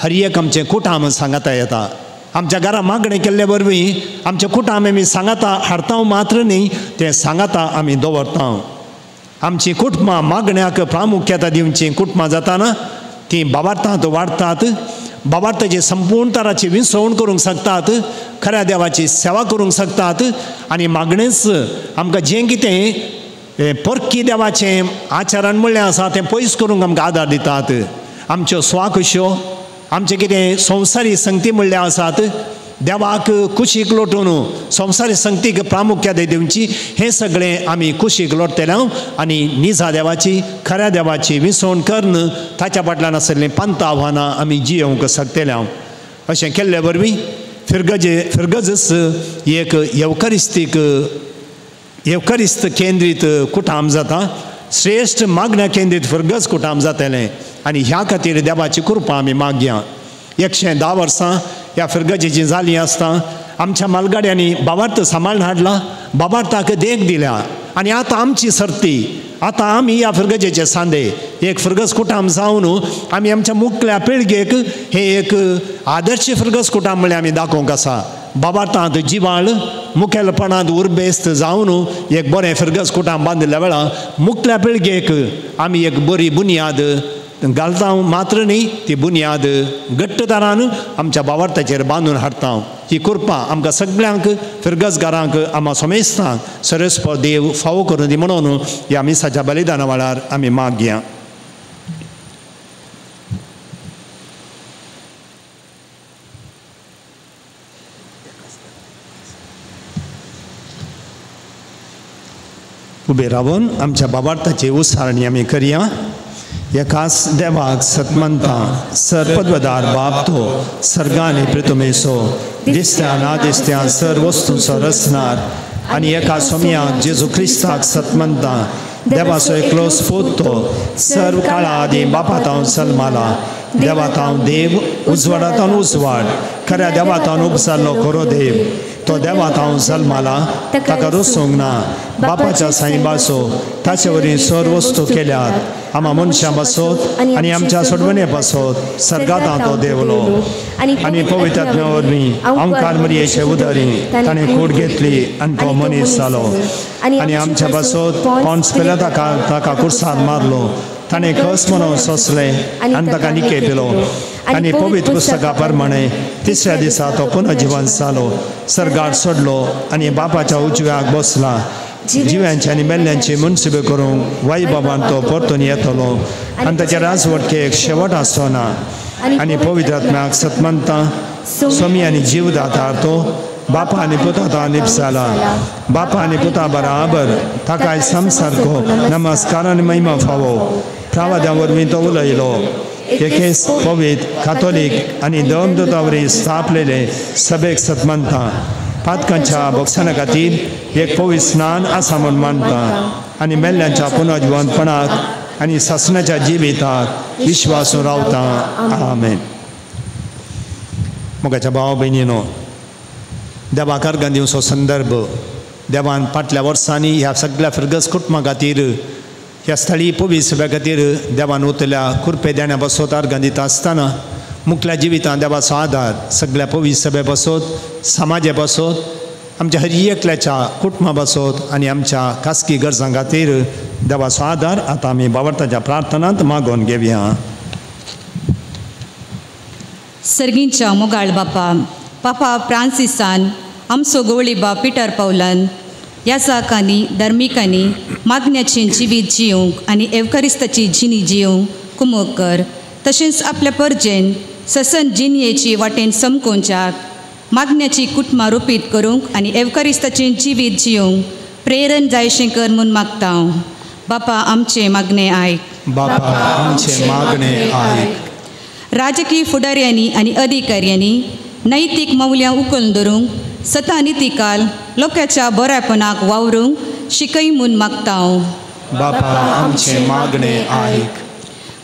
हर एक आमचें कुटाम सांगाता येता. आमच्या घरा मागणें केल्ले वरवीं आमचें कुटाम आमी सांगाता हाडता मात्र न्ही, तें सांगाता आमी दवरता. आमची कुटुंबां मागण्याक प्रामुख्यता दिवची कुटुंबां जाताना तीं बाबार्थांत वाडटात, बाबार्थाची संपूर्ण तराची विसवण करूंक शकतात, खऱ्या देवाची सेवा करूंक शकतात. आनी मागणेंच आमकां जें कितें परकी देवाचें आचरण म्हणलें आसा तें पयस करूंक आमकां आदार दितात. आमच्यो स्वाकुश्यो आमचें कितें संवसारी संगती म्हणल्या आसात देवाक कुशीक लोटून संवसारी संगतीक प्रामुख्यता दिवची हें सगळें आमी कुशीक लोटतले आनी निजा देवाची खऱ्या देवाची विसवण करून ताच्या फाटल्यान आशिल्लीं पंथ आव्हानां आमी जियोवंक शकतले. अशें केल्ले वरवीं फिरगजे फिरगजच एक येवकारिस्तीक येवकारिस्त केंद्रीत कुटाम जाता, श्रेश्ठ मागण्या केंद्रीत फिरगज कुटाम जातलें. आनी ह्या खातीर देवाची कृपा आमी मागया. 110 वर्सां ह्या फिरगजेची जालीं आसता आमच्या मालगाड्यांनी बाबार्थ सांबाळून हाडला, बाबार्थाक देख दिल्या. आनी आतां आमची सर्ती, आतां आमी ह्या फिरगजेचे सांदे एक फिरगज कुटाम जावन आमी आमच्या मुखल्या पिळगेक हें एक आदर्श फिरगज कुटाम म्हणल्यार आमी दाखोवंक आसा. बाबार्थांत जिवाळ मुखेलपणांत उर्बेस्त जावन एक बरें फिरगज कुटाम बांदिल्ल्या वेळार मुखल्या पिळगेक आमी एक बरी बुन्याद घालता मात्र न्ही, ती बुन्याद घट्टदारान आमच्या बावार्थाचेर बांदून हाडता. ही कृपा आमकां सगळ्यांक फिरगजगारांक आमा समेस्तांक सरस्पत देव फावो करून दी म्हणून ह्या मिसाच्या बलिदाना वेळार आमी मागया. उबे रावन आमच्या बाबार्थाची उसारणी आमी करया. एकाच देवाक सतमंता सरपदवदार बाप तो सर्गानी पृथुमेसो दिसत्या ना दिसत्या सर वस्तूंचो रचणार आनी एका सोम्याक जेजू क्रिस्ताक सतमंता देवाचो एकलो स्पोत तो सर्व काळा आदीं बापातावन सल्माला देवातावन देव उजवाडातावन उजवाड खऱ्या देवातावन उपसारलो खरो देव तो देवातावन जल्माला ताका रोसूंक ना बापाच्या साईबाचो ताचे वरवीं सर्व वस्तू केल्यात आमा मनशां पासत आनी आमच्या सोडवणे पासत सर्गांत तो देवलो आनी पवित्र आत्म्या वरवीं आमकार मरियेचे उदरी ताणें कूड घेतली आनी तो मनीस जालो आनी आमच्या पासत पोन्स पिलाताका ताका कुर्सार मारलो ताणें कस म्हणून सोंसलें आनी ताका निके पिलो आनी पवित्र पुस्तका प्रमाणे तिसऱ्या दिसा तो पुनर्जिवन जालो सर्गार सोडलो आनी बापाच्या उजव्याक बसला जिव्यांची आनी मेल्ल्यांची मुनसिबे करूंक वायबाबान तो परतून येतलो आनी ताच्या राजवटकेक शेवट आसचो ना आनी पवित्र आत्म्याक सतमंता स्वामी आनी जीवदातार तो बापा आनी पुता निपसाला बापा आनी पुता बराबर ताकाय समसारको नमस्कार आनी महिमा फावो प्रावाद्या वरवीं तो उलयलो एकेच पवित्र कातोलीक आनी दमदूता वरवीं स्थापलेले सभेक सतमंता पातकांच्या बोगसाना खातीर एक पवित्र स्नान आसा म्हूण मानता आनी मेल्ल्यांच्या पुनर्जिवंतपणाक आनी सासणाच्या जिविताक विश्वासून रावता. आमेन. मोगाच्या भाव भयणीनो, देवाक अर्गां दिवचो संदर्भ देवान फाटल्या वर्सांनी ह्या सगळ्या फिरगज कुटुंबा खातीर ह्या स्थळी पवित्र सभे खातीर देवान उतल्या कुरपे देण्या बसत अर्गां दिता आसतना मुखल्या जिवितांत देवाचो आदार सगळ्या पवित्र सभे बसत समाजे बसत आमच्या हर एकल्याच्या कुटुंबा बसत आनी आमच्या खासगी गरजां खातीर देवाचो आदार आतां आमी बावडताच्या प्रार्थनांत मागोवन घेवया. सर्गींच्या मोगाळ बापा, पापा फ्रांसिसान आमचो गवळी बाप पिटर पावलान ह्या साकांनी धार्मिकांनी मागण्याचें जिवीत जिवंक आनी एवकारिस्ताची जिणी जिवंक कुमक कर, तशेंच आपल्या परजेन ससन जिणयेची वाटेन समकोवच्याक मागण्याची कुटुंबां रुपीत करूंक आनी एवकारिस्ताचें जिवीत जियोंक प्रेरण जायशें कर म्हूण मागता. बापा आमचें मागणें आयक. बापा आमचें मागणें आयक. राजकीय फुडाऱ्यांनी आनी अधिकाऱ्यांनी नैतीक मौल्यां उखलून धरूंक सता नितिकाल लोकांच्या बऱ्यापणाक वावरूंक शिकय म्हूण मागता. बापा आमचें मागणें आयक.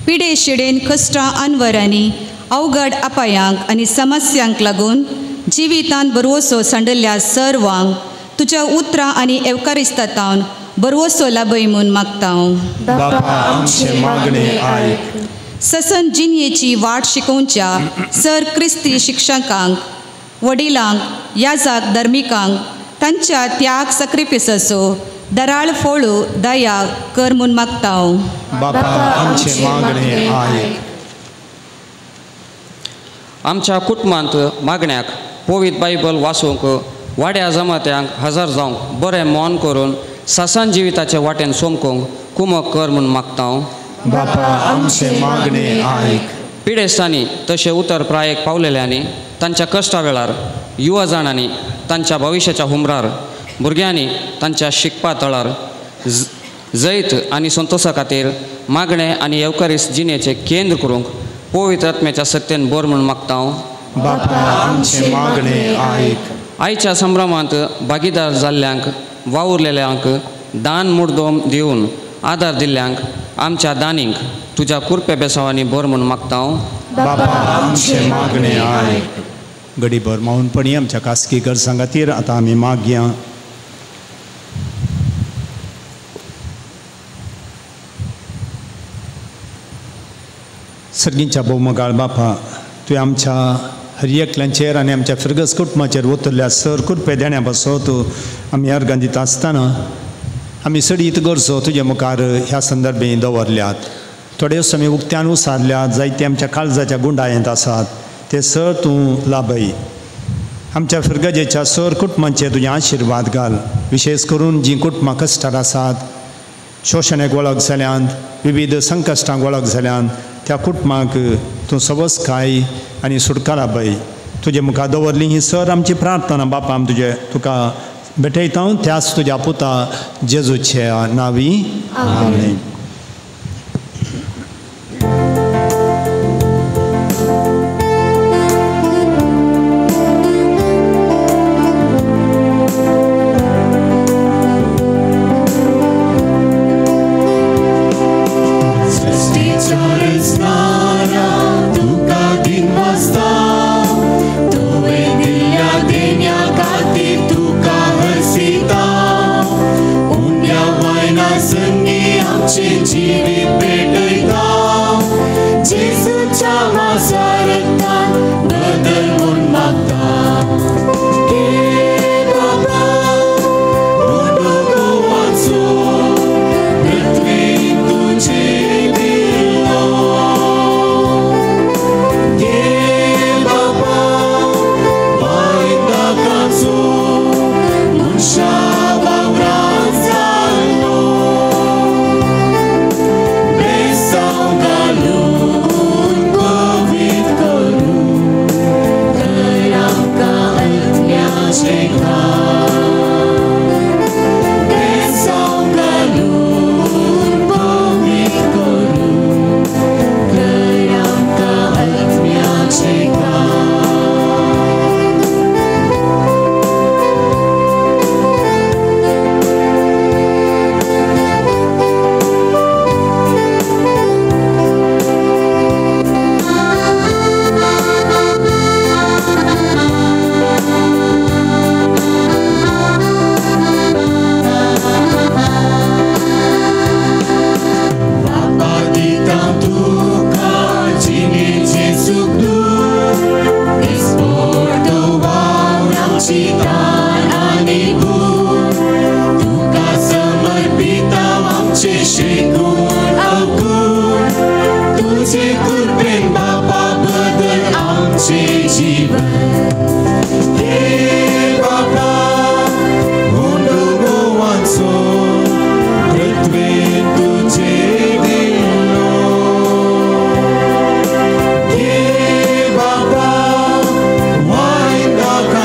पिडे शिडेन कश्टां अनवरांनी अवघड अपायांक आनी समस्यांक लागून जिवितांत बरवसो सांडल्ल्या सर्वांक तुज्या उतरां आनी एवकारिस्तांत बरवसो लाभय म्हूण मागता. बापा आमचें मागणें आयक. ससन जिणयेची वाट शिकोवच्या सर क्रिस्ती शिक्षकांक, वडिलांक, याजाक धर्मिकांक तांच्या त्याग सक्रिफिसाचो दराळ फोळू दया कर म्हूण मागता. बापा आमचें मागणें आयक. आमच्या कुटुंबांत मागण्याक पवित्र बायबल वाचूंक वाड्या जमात्यांक हजर जावंक बरें मन करून सासन जिविताचे वाटेन सोमकूंक कुमक कर म्हूण मागता. बापा आमचें मागणें आयक. पिडेस्तांनी तशें उतर प्रायेक पावलेल्यांनी तांच्या कश्टा वेळार युवा जाणांनी तांच्या भविश्याच्या हुमरार भुरग्यांनी तांच्या शिकपा तळार जैत आनी संतोशा खातीर मागणें आनी येवकारीस जिणेचें केंद्र करूंक पवित्र आत्म्याच्या सत्तेन बर म्हूण मागता. बापा आमचें मागणें आयक. आयच्या संभ्रमांत भागीदार जाल्ल्यांक, वावुरलेल्यांक, दान मुर्दोम दिवन आदार दिल्ल्यांक आमच्या दानींक तुज्या कुरपे बेसावांनी बर म्हूण मागता. बापा आमचें मागणें आयक. गडीभर मौनपणी आमच्या खासगी गरजां खातीर आतां आमी मागया. सर्गींच्या भोवमगाळ बापा, तुवें आमच्या हर एकल्यांचेर आनी आमच्या फिरगस कुटुंबाचेर ओतरल्या सर कुरपे देण्या पासत आमी अर्गां दिता आसतना आमी सडीत गरजो तुजे मुखार ह्या संदर्भे दवरल्यात. थोड्योच आमी उक्त्यान उसारल्यात, जायते आमच्या काळजाच्या गुंडायेंत आसात, ते सर तूं लाभय. आमच्या फिरगजेच्या सर कुटुंबांचेर तुजे आशिर्वाद घाल. विशेश करून जीं कुटुंबां कश्टार आसात, शोशणेक वळख जाल्यान, विविध संकश्टांक वळख जाल्यान, त्या कुटुंबांक तूं सवसकाय आनी सुटकारा लाभय. तुजे मुखार दवरली ही सर आमची प्रार्थना बापा आम तुजे तुका भेटयता त्याच तुज्या पुता जेजूच्या नांवी. आमेन. Bye.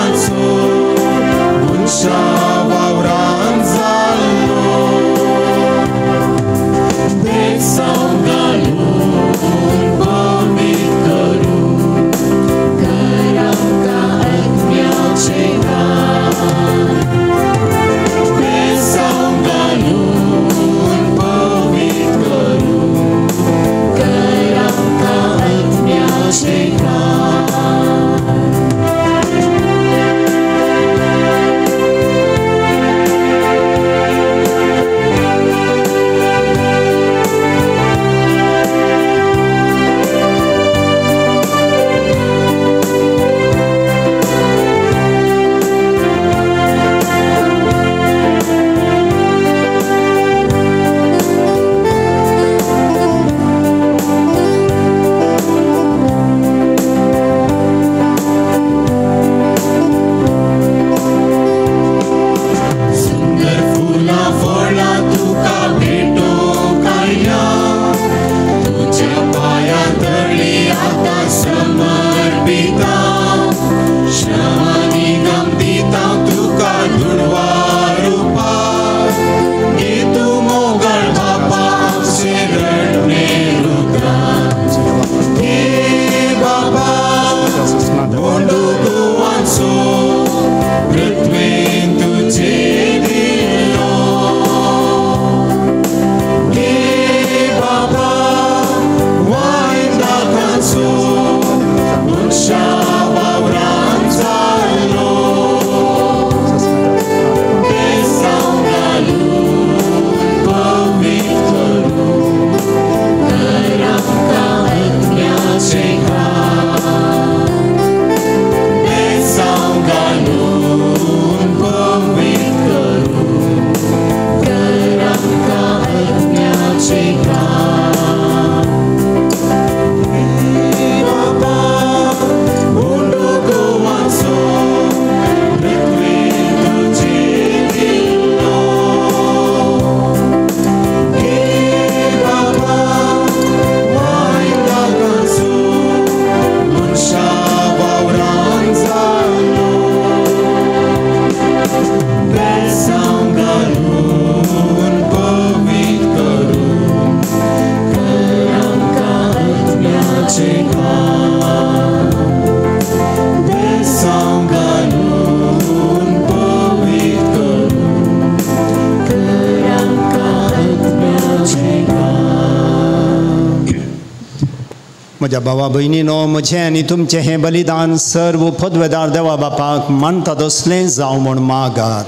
म्हज्या भावा भयणीनो, म्हजें आनी तुमचें हें बलिदान सर्व पदवेदार देवा बापाक मानता तसलें जावं म्हूण मागात.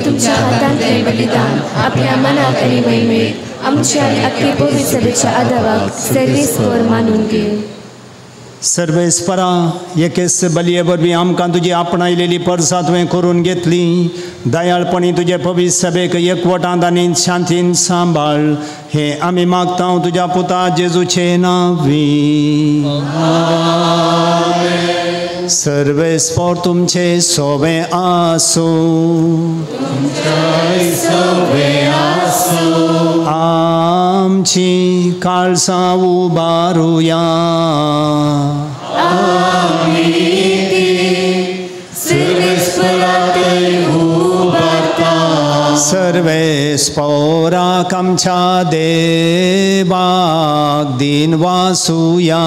तुमच्या हातांतलें बलिदान आपल्या मनाक आनी महिमेक आमच्या आनी आख्खे पवित्र सभेच्या आदावाक सर्वेस्पर मानून घेवं. सर्वेस्परा, एकेच बलये वरवीं आमकां तुजी आपणायलेली परसा तुवें करून घेतली. दयाळपणी तुजे पवित्र सभेक एकवटांत आनी शांतीन सांबाळ, हें आमी मागता तुज्या पुता जेजूचे नांवी. सर्वेस्पर तुमचे सोवे आसूं. आमची काळसां उबारुया. सर्वेस्पराक आमच्या देवाक दिन वासुया.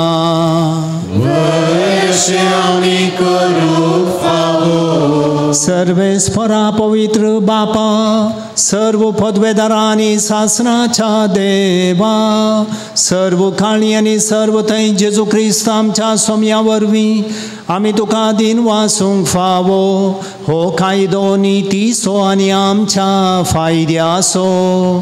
सर्वेस्परा पवित्र बापा, सर्व पदवेदारांनी सासनाच्या देवा, सर्व काळी आनी सर्व थंय जेजू क्रिस्त आमच्या सोम्या वरवीं आमी तुका दिन वासूंक फावो. हो कायदो नितीचो आनी आमच्या फायद्याचो.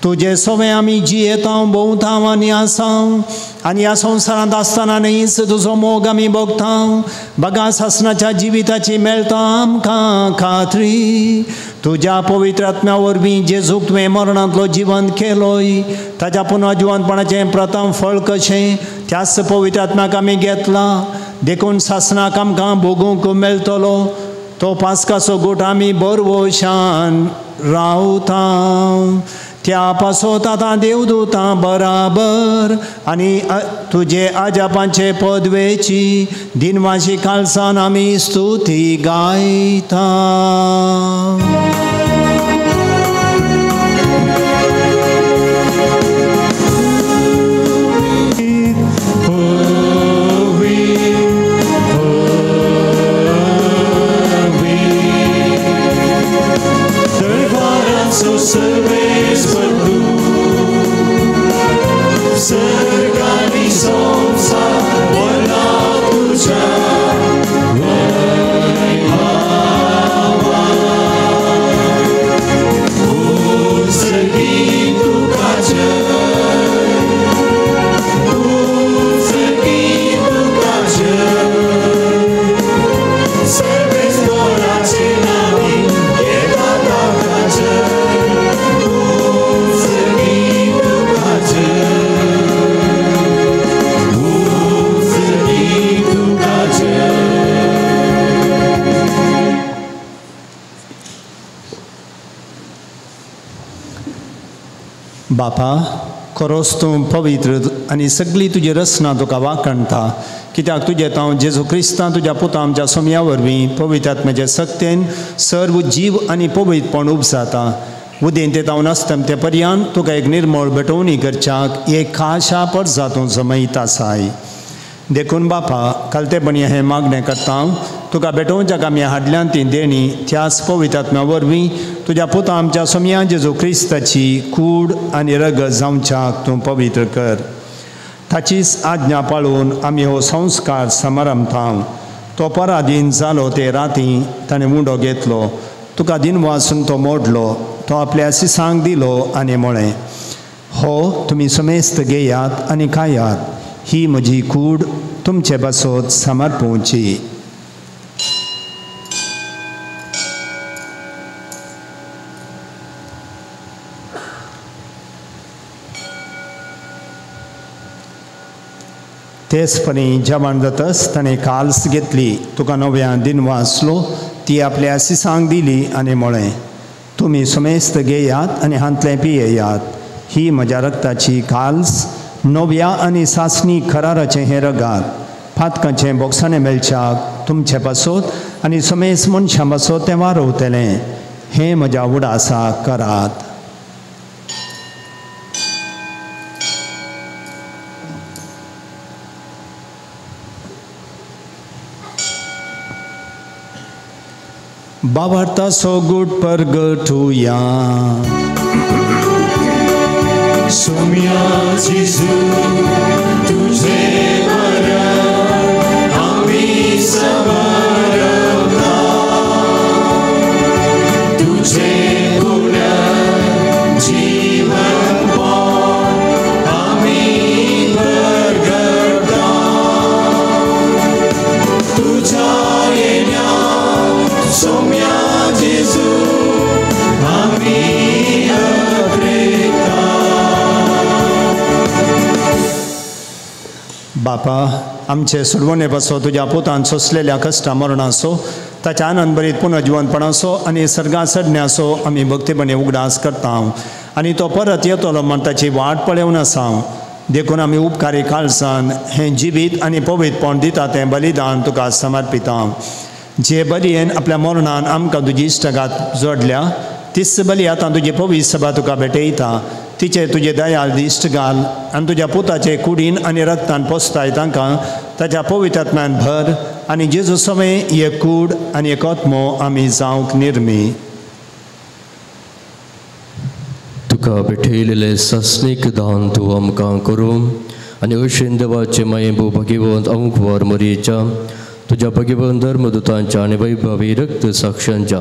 तुजे सोवे आमी जियेता, भोंवता आनी आसाव आनी ह्या संवसारांत आसतना न्हीच तुजो मोग आमी भोगता. बगा सासनाच्या जिविताची मेळटा आमकां खात्री. तुज्या पवित्र आत्म्या वरवीं जेजूक तुवें मरणांतलो जिवंत केलोय, ताच्या पुनर्जिवंतपणाचें प्रथम फळ कशें त्याच पवित्र आत्म्याक आमी घेतला. देखून सासनाक आमकां भोगूंक मेळटलो तो पास्काचो गोट आमी बरवशान रावता. त्या पासत आतां देवदूतां बराबर आनी तुजे आजापांचे पदवेची दिनवाशी कालसान आमी स्तुती गायता. बापा, खरोच तूं पवित्र आनी सगळी तुजी रचना तुका वाखणटा, कित्याक तुजें हांव जेजू क्रिस्तां तुज्या पुता आमच्या सोम्या वरवीं पवित्र आत्म्याचे सक्तेन सर्व जीव आनी पवित्रपण उपजाता. उदेंत हांव नासता ते पर्यंत तुका एक निर्मळ भेटवणी करच्याक एक खाशा परजा तूं जमयत आसाय. देखून बापा, कालतेपणी हें मागणें करता, तुका भेटोवच्याक आमी हाडल्यान ती देणी त्याच पवित्र आत्म्या वरवीं तुज्या पुता आमच्या सोम्या जेजू क्रिस्ताची कूड आनी रगत जावच्याक तूं पवित्र कर. ताचीच आज्ञा पाळून आमी हो संस्कार समारंभता. तो पराधीन जालो ते राती ताणें उंडो घेतलो, तुका दिनवासून तो मोडलो, तो आपल्या सिसांक दिलो आनी म्हळें, हो तुमी समेस्त घेयात आनी खायात, ही म्हजी कूड तुमचे पासत समर्पोवची. तेच परी जेवण जातच ताणें काल्स घेतली, तुका नव्या दिन वाचलो, ती आपल्या सिसांक दिली आनी म्हळें, तुमी समेस्त घेयात आनी हांतलें पियेयात, ही म्हज्या रक्ताची काल्स, नव्या आनी सासणी कराराचें हें रगात, फातकांचें बोक्साणें मेळच्याक तुमचे पासत आनी समेस्त मनशां पासत तें वारवतलें. हें म्हज्या उडासा करात. बाबार्थाचो गूट परगटुया. सोम्या जेजू तुझे बापा आमचे सोडवणे पासो तुज्या पुतान सोंसलेल्या कश्टा मरणाचो ताच्या आनंद भरीत पुनर्जिवनपणाचो आनी सर्गां चडण्याचो आमी भक्तीपणी उगडास करता आनी तो परत येतलो म्हण ताची वाट पळोवन आसा. देखून आमी उपकारी काळजान हें जिवीत आनी पवित्रपण दिता तें बलिदान तुका समर्पिता. जे बलयेन आपल्या मरणान आमकां तुजी इश्टगात जोडल्या तीच बली आतां तुजी पवित्र सभा तुका भेटयता. तिचे तुजे दयाल दिश्ट घाल आनी तुज्या पुताचे कुडीन आनी रक्तान पोसताय तांकां ताच्या पवित्र आत्म्यान भर आनी जेजू समय एक कूड आनी एक आत्मो आमी जावंक निर्मी. तुका भेटयलेलें सासणीक दान तूं आमकां करूं आनी अशेन देवाचे मायेबू भगिवंत अंकवार मरयेच्या तुज्या भगिवंत धर्मदुतांच्या आनी वैभवी रक्त साक्षांच्या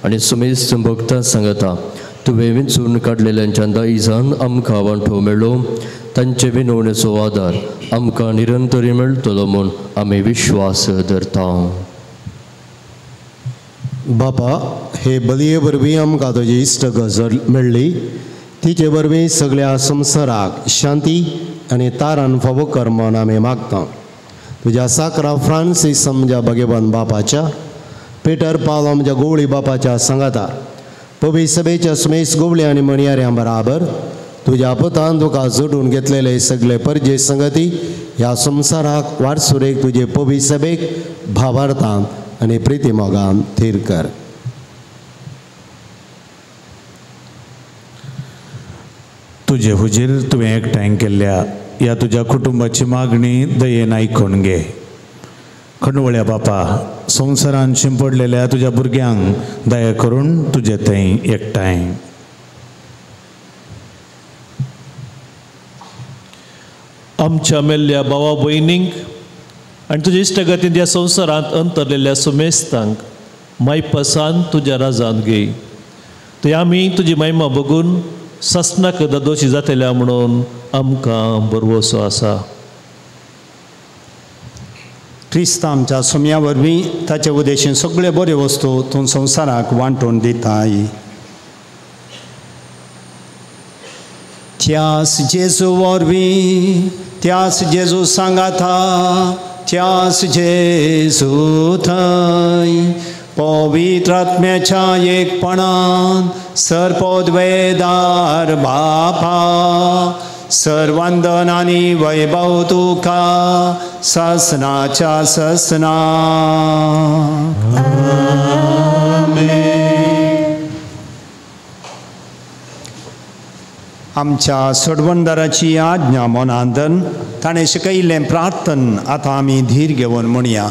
आनी सुमेस्त भक्तां सांगता तुवें विंचून काडलेल्यांच्या दायजान आमकां वांटो मेळ्ळो. तांचे विनवणेचो आदार आमकां निरंतरी मेळटलो म्हूण आमी विश्वास धरता. बापा हे बलये वरवीं आमकां तुजी इश्ट गजर मेळ्ळी तिचे वरवीं सगळ्या संवसाराक शांती आनी तारान फावो कर म्हूण आमी मागता. तुज्या साकरा फ्रांसीस आमच्या भगवान बापाच्या पिटर पावल आमच्या गोवळी बापाच्या सांगाता पवी सभेच्या सुमेश गोवळी आनी मणयाऱ्यां बराबर तुज्या पुतान तुका जोडून घेतलेले सगळे परजे संगती ह्या संवसाराक वारसुरेक तुजे पवी सभेक भावार्थान आनी प्रितीमोगान थीर कर. तुजे हुजीर तुवें एकठांय केल्ल्या ह्या तुज्या कुटुंबाची मागणी दयेन आयकून घे. खंडवळ्या बापा संवसारान शिंपडलेल्या तुज्या भुरग्यांक दया करून तुजे थंय एकठांय. आमच्या मेल्ल्या भावा भयणींक आनी तुज्या इश्टगतीन ह्या संवसारांत अंतरलेल्या सुमेस्तांक मायपासान तुज्या राजान घे. थंय आमी तुजी महिमा बघून सासणाक दोशी जातल्या म्हणून आमकां भरवसो आसा. क्रिस्त आमच्या सोम्या वरवीं ताचे उद्देशीन सगळे बऱ्यो वस्तू तूं संवसाराक वांटून दिताय. त्यास जेजू वरवीं त्यास जेजू सांगाता त्यास जेजू थंय पवित्र आत्म्याच्या एकपणान सर्पोद्वेदार बापा सर्वंदन आनी वैभव तुका ससनाच्या ससना. आमच्या सोडवणदाराची आज्ञा मनांतन ताणें शिकयिल्लें प्रार्थन आतां आमी धीर घेवन म्हणया.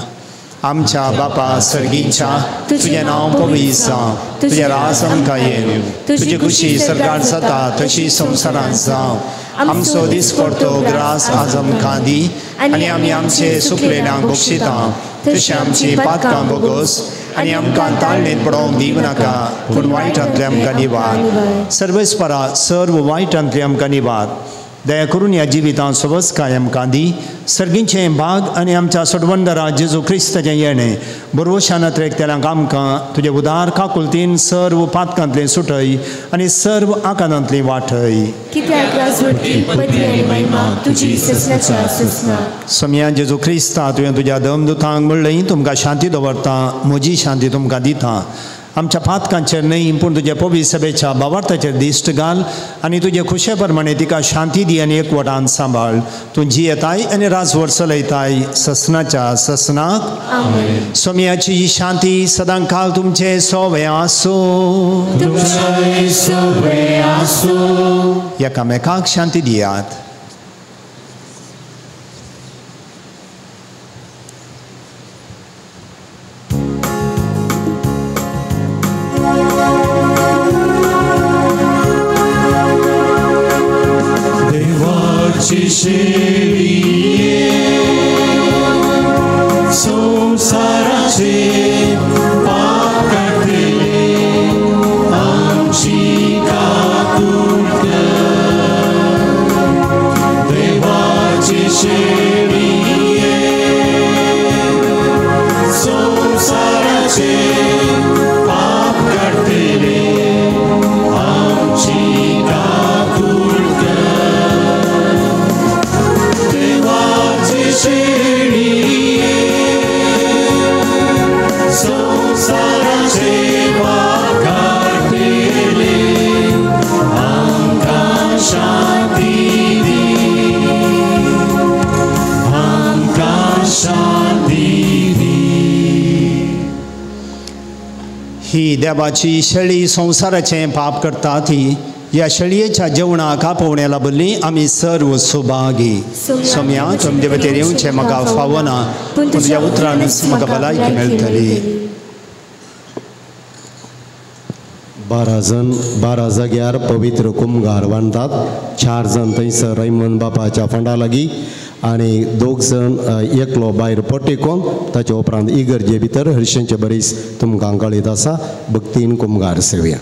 आमच्या बापा सर्गीच्या तुजें नांव पवित्र जावं, तुजें राज आमकां येवं, तुजी खुशी सर्गार जाता तशी संवसारांत जावं. आमचो दिसपडतो ग्रास आज आमकां दी आनी आमी आमचे सुकलेल्यांक बक्षिता तशें आमची पातकां बोगोस आनी आमकां ताळणेंत पडोवंक दिवं नाका पूण वायटांतले आमकां निवार. सर्वेस्परा सर्व वायटांतले आमकां निवार. दया करून ह्या जिवितांत सवस्काय आमकां दी. सर्गीचें भाग आनी आमच्या सोडवणदारा जेजू क्रिस्ताचें येणें बरोवशान अत्रेकतेल्यांक आमकां तुजे उदार काकुलतीन सर्व पातकांतलें सुटय आनी सर्व आकांतांतली वाटय. सोम्या जेजू क्रिस्ता तुवें तुज्या दमदुतांक म्हणलें तुमकां शांती दवरता म्हजी शांती तुमकां दिता. आमच्या पातकांचेर न्हय पूण तुज्या पवित्र सभेच्या भावार्थाचेर दिश्ट घाल आनी तुजे खुशे प्रमाणे तिका शांती दी आनी एकवटान सांबाळ. तूं जियेताय आनी राजवट चलयताय ससनाच्या ससनाक. सोम्याची ही शांती सदां काल तुमचे सोवे आसूं. एकामेकाक शांती दियात. संसाराचे पाप काडटले आमची काकूट कर. देवाचे शेळये संसाराचे पाप काडटले आमची काकूट कर. ही देवाची शेळी संवसाराचें पाप करता ती ह्या शेळयेच्या जेवणाक आपोवण्या लाभली आमी सर्व सुभागी. सोम्या तुमचे वटेन येवचें म्हाका फावना, पूण तुज्या उतरानूच म्हाका भलायकी मेळटली. 12 जण 12 जाग्यार पवित्र कुमगार बांदतात. 4 जण थंयसर रैमन बापाच्या फंडा लागीं आनी 2 जण एकलो भायर पटेकोन ताच्या उपरांत इगर्जे भितर हरशेंचे बरीच तुमकां कळीत आसा. भक्तीन कुमगार सेवया.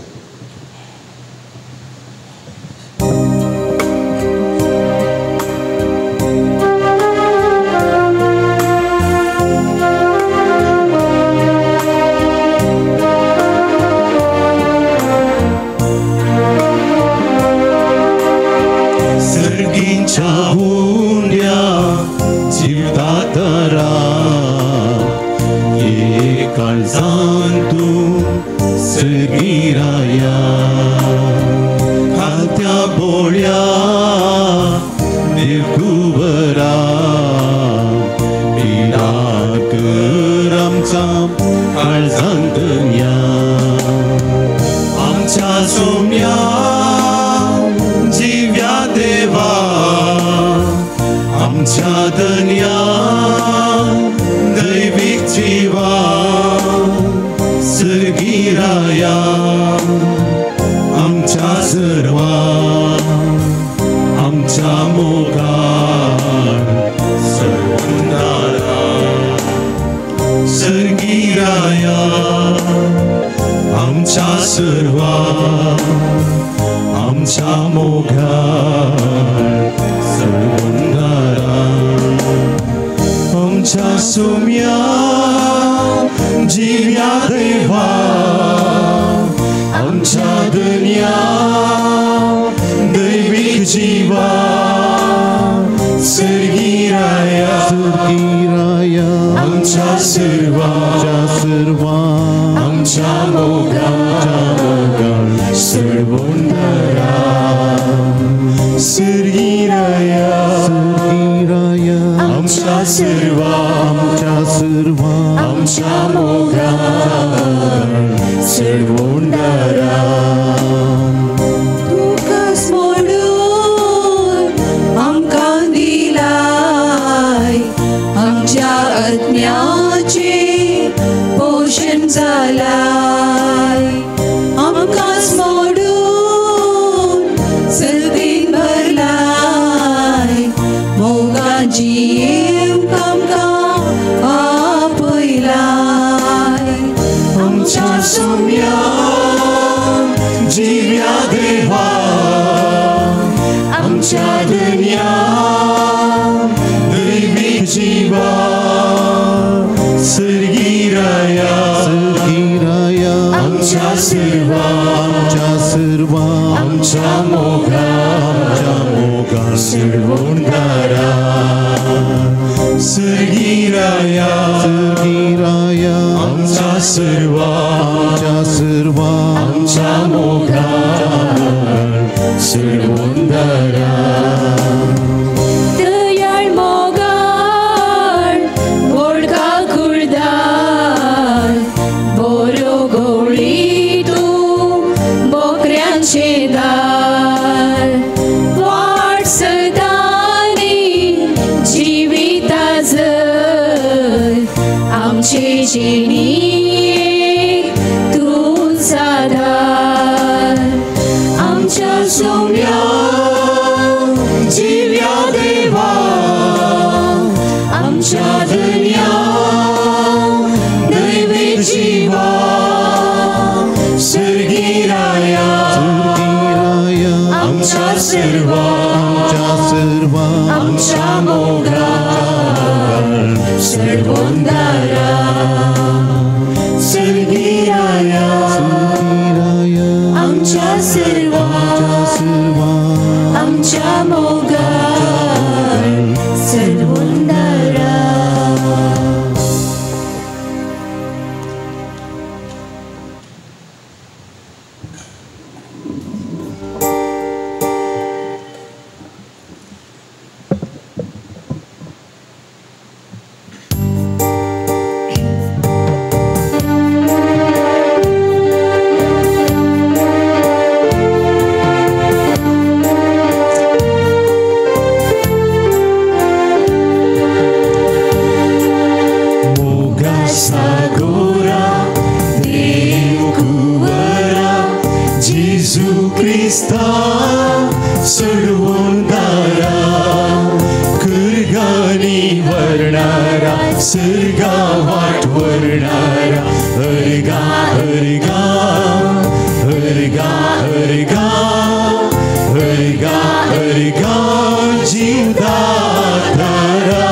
जीवदातारा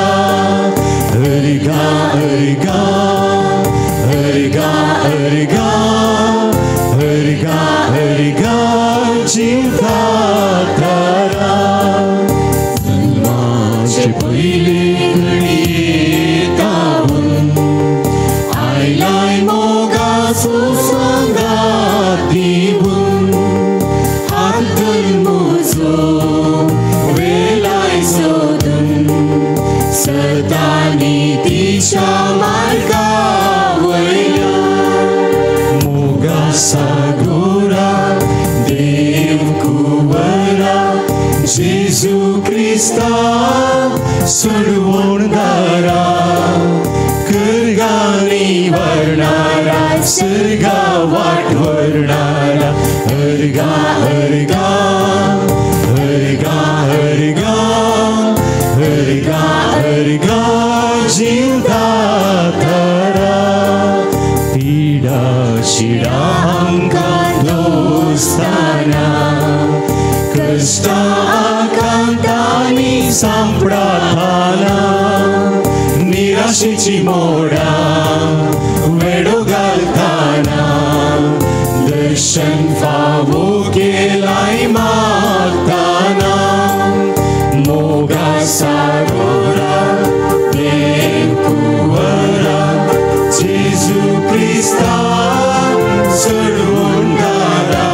अर्गा अर्गा अर्गा अर्गा अर्गा अर्गा जीवदातारा जल्माचे पयले घडयेतावन आयलाय मोगाचो सांगात दिवन हात धर म्हजो वेलाय सोदून सदा नितीच्या मार्गा वयल्या मोगा सागोरा देव कुंवरा जेजू क्रिस्ता सोडवणदारा करगानी वरणारा सर्गा वाट वरणारा अर्गा अर्गा अर्गा अर्गा अर्गा अर्गा जीवदातारा पीडा शिडा आमकां दोस्ताना कश्टां आकांतांनी सांपडाताना निराशेची मोडां वेडो घालताना दर्शन फावो केलाय मागताना मोगा सागोरा देव कुंवरा जेजू क्रिस्ता सोडवणदारा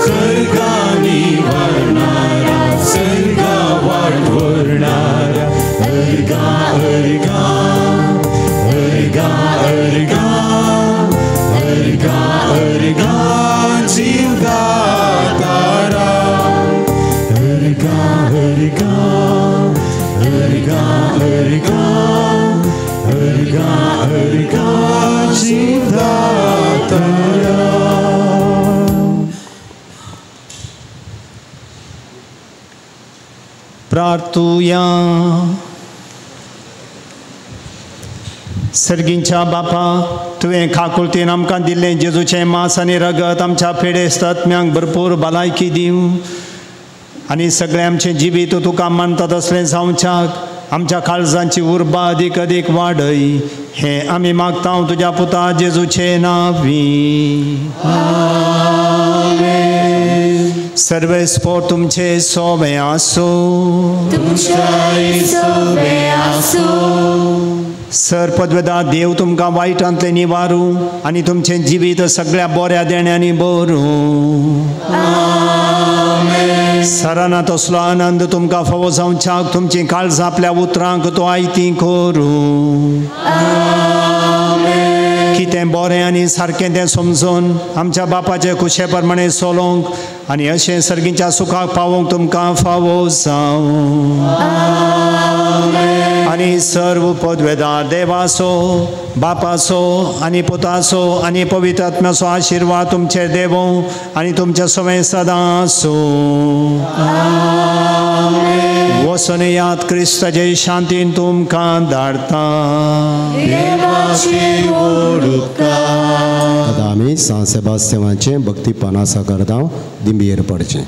खरगानी वरणारा सर्गा वाट वरणारा अर्गा अर्गा अर्गा अर्गा अर्गा अर्गा जीवदातारा अर्गा अर्गा अर्गा अर्गा अर्गा अर्गा जीवदातारा. प्रार्थुया. सर्गींच्या बापा, तुवें काकुळतीन आमकां दिल्लें जेजूचें मांस आनी रगत आमच्या पिडेस्त आत्म्यांक भरपूर भलायकी दिवं आनी सगळें आमचें जिवीत तुका मानता तसलें जावच्याक आमच्या काळजांची उर्बा अदीक अदीक वाडय, हें आमी मागता तुज्या पुता जेजूचे नांवी. आमेन. सर्वेस्पोर तुमचे सोवे आसूं. तुमच्याय सोवे आसूं. सर पदवेदा देव तुमकां वायटांतलें निवारूं आनी तुमचें जिवीत सगळ्या बऱ्या देण्यांनी भरूं. सराना तसलो आनंद तुमकां फावो जावच्याक तुमचीं काळजां आपल्या उतरांक तो आयतीं करूं. कितें बरें आनी सारकें तें समजून आमच्या बापाचे खुशे प्रमाणे चलोवंक आनी अशें सर्गीच्या सुखाक पावोवंक तुमकां फावो जावं. आनी सर्व पदवेदार देवाचो बापाचो आनी पुताचो आनी पवित्र आत्म्याचो आशिर्वाद तुमचेर देवूं आनी तुमचे सवें सदां आसूं. वचून याद क्रिस्ताचे शांतीन तुमकां धाडटा. आतां आमी सांत सेबास्त्यांवाचें भक्तीपणा साकारता दिंबयेर पडचें.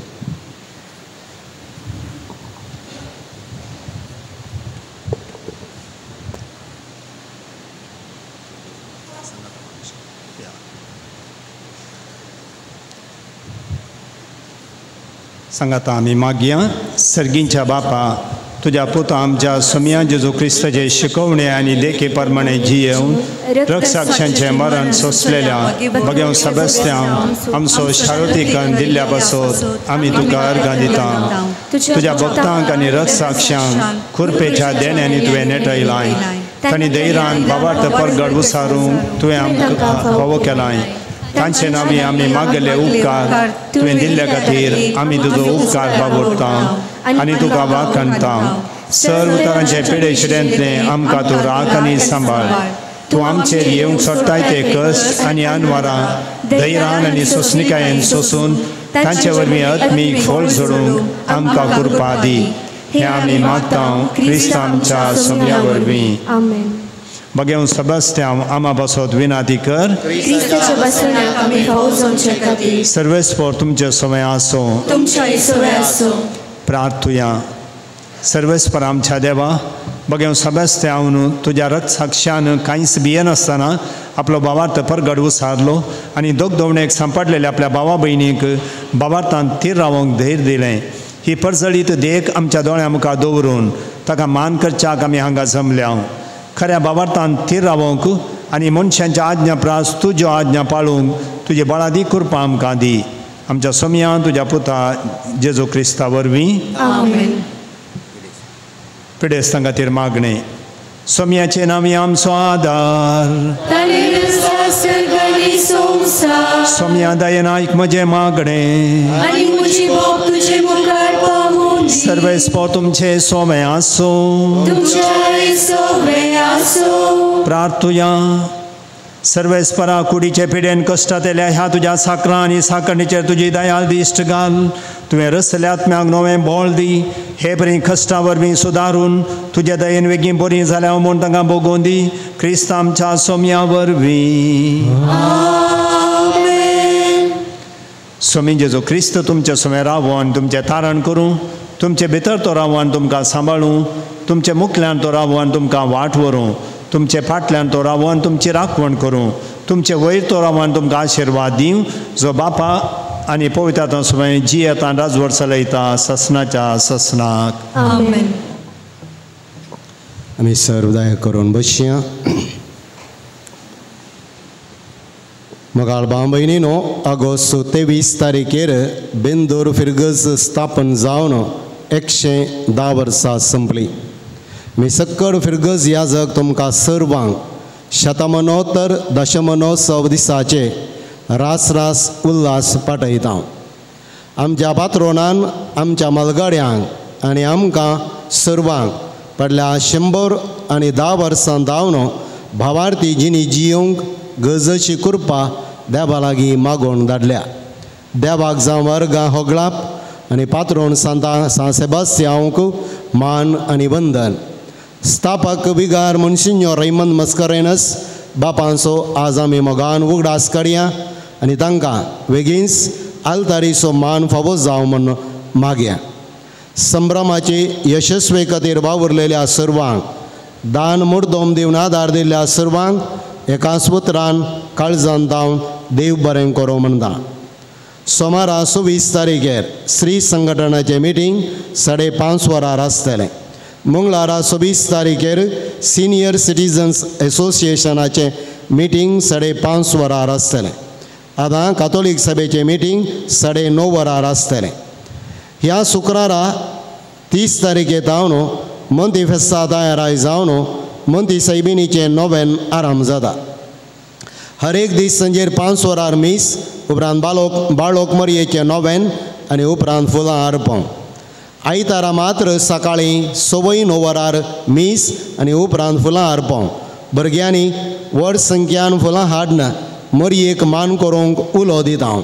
सांगाता आमी मागया. सर्गींच्या बापा, तुज्या पुता आमच्या सोमया जेजू क्रिस्ताचे शिकवणे आनी देखी प्रमाणे जियेवन रक्षाक्षांचें मरण सोंसलेल्या भगेव सेबास्त्यांव आमचो शारतीकरण दिल्ल्या पासत आमी तुका अर्गां दिता. तुज्या भक्तांक आनी रक्षाक्षांक खुरपेच्या देण्यांनी तुवें नेटयलाय, तांणी धैर्यान बाबार्थ परगड उसारूंक तुवें आमकां फावो केलाय. तांचे नांवी आमी मागले उपकार तुवें दिल्ल्या खातीर आमी तुजो उपकार बाबुरता आनी तुका वाखाणता. सर्व तरांचे पिडे शिड्यांतलें आमकां तूं राख आनी सांबाळ. तूं आमचेर येवंक सोडटाय ते कश्ट आनी अनवारां धैर्यान आनी सोंसणिकायेन सोंसून तांचे वरवीं आत्मीक फळ जोडूंक आमकां कृपा दी. हें आमी मागता क्रिस्त आमच्या सोमया वरवीं. बघेवन सेबास्त्यांव आमा पासत विनाती कर. सर्वेस्पोर तुमचे समय आसूं. तुमच्याय सवय आसूं. प्रार्थुया. सर्वेस्पर आमच्या देवा, बघेव सेबास्त्यांव तुज्या रक्त साक्षान कांयच भियेनासतना आपलो भावार्थ परगड उसारलो आनी दोगदोवणेक सांपडलेल्या आपल्या भावा भयणीक भावार्थान थीर रावंक धैर्य दिलें. ही परजळीत देख आमच्या दोळ्या मुखार दवरून ताका मान करच्याक आमी हांगा जमल्या. खऱ्या भावार्थान थीर रावंक आनी मनशांच्या आज्ञा प्रास तुज्यो आज्ञा पाळूंक तुजे बळादी कृपा आमकां दी. आमच्या सोमया तुज्या पुता जेजू क्रिस्ता वरवीं आमेन. पिडेस्तां खातीर मागणें. सोमयाचे नांव आमचो आदार, सोमया दयेन आयक म्हजें मागणें, सर्वेस्पर तुमचे सोमे आसूं. प्रार्थुया. सर्वेस्परा कुडीचे पिडेन कश्टांतल्या ह्या तुज्या साकरां आनी साकरणीचेर तुजी दयाल दिश्ट घाल. तुवें रसल्या आत्म्याक नवें बळ दी. हे बरीं कश्टां वरवीं सुदारून तुज्या दयेन वेगीं बरीं जाल्या म्हूण तांकां भोगोवन दी. क्रिस्त आमच्या सोमया वरवीं. स्वामी जेजू क्रिस्त तुमचे सोमे रावो आनी तुमचें तारण करूं, तुमचे भितर तो रावो आनी तुमकां सांबाळूं, तुमचे मुखल्यान तो रावो आनी तुमकां वाट व्हरूं, तुमचे फाटल्यान तो रावो आनी तुमची राखवण करूं, तुमचे वयर तो रावो आनी तुमकां आशिर्वाद दिवं, जो बापा आनी पवित्र आत्मा सुमें जियेता राजवट चलयता ससनाच्या ससनाक. आमेन. आमी सर्वदाय करून बसया. मोगाळ भाव भयणीनो, ऑगस्ट 23 तारखेर बेंदूर फिरगज स्थापन जावन 110 वर्सां संपली. मी सक्कड फिरगज याजक तुमकां सर्वांक शतमनोत्तर दशमनोत्सव दिसाचे रास रास उल्हास पाठयता. आमच्या पात्रोनान आमच्या मलगड्यांक आनी आमकां सर्वांक पडल्या 110 वर्सां धावन भावार्थी जिणी जियोंक गरजेची कृपा देवा लागीं मागोवन धाडल्या. देवाक जावं वर्गां होगळाप आनी पात्रोन सांता सांत सेबास्त्यांवक मान आनी वंदन. स्थापक विगार मुनसिन्योर रैमंद मस्करेनस बापांचो आज आमी मोगान उगडास काडया आनी तांकां वेगींच आल्तारीचो मान फावो जावं म्हूण मागया. संभ्रमाचे यशस्वी खातीर वावुरलेल्या सर्वांक दान मुर्दोम दिवन आदार दिल्ल्या सर्वांक एकाच उतरान काळजान धांवन देव बरें करूं म्हणटा. सोमारा 26 तारखेर स्त्री संघटनाचें मिटींग 5:30 वरार आसतलें. मंगळारा 26 तारखेर सिनियर सिटीजन्स एसोसिएशनाचें मिटींग 5:30 वरार आसतलें. आतां कातोलीक सभेचें मिटींग 9:30 वरार आसतलें. ह्या शुक्रारा 30 तारखे जावन मंती फेस्ता तयाराय जावन मंती सैबिनीचें नोवेन आराम जाता. हर एक दीस सांजेर 5 वरार मीस, उपरांत बाळोक मरयेचें नोवेन आनी उपरांत फुलां अर्पण. आयतारा मात्र सकाळीं 9:15 वरार मीस आनी उपरांत फुलां अर्पण. भुरग्यांनी व्हड संख्यान फुलां हाडन मरयेक मान करूंक उलो दिता हांव.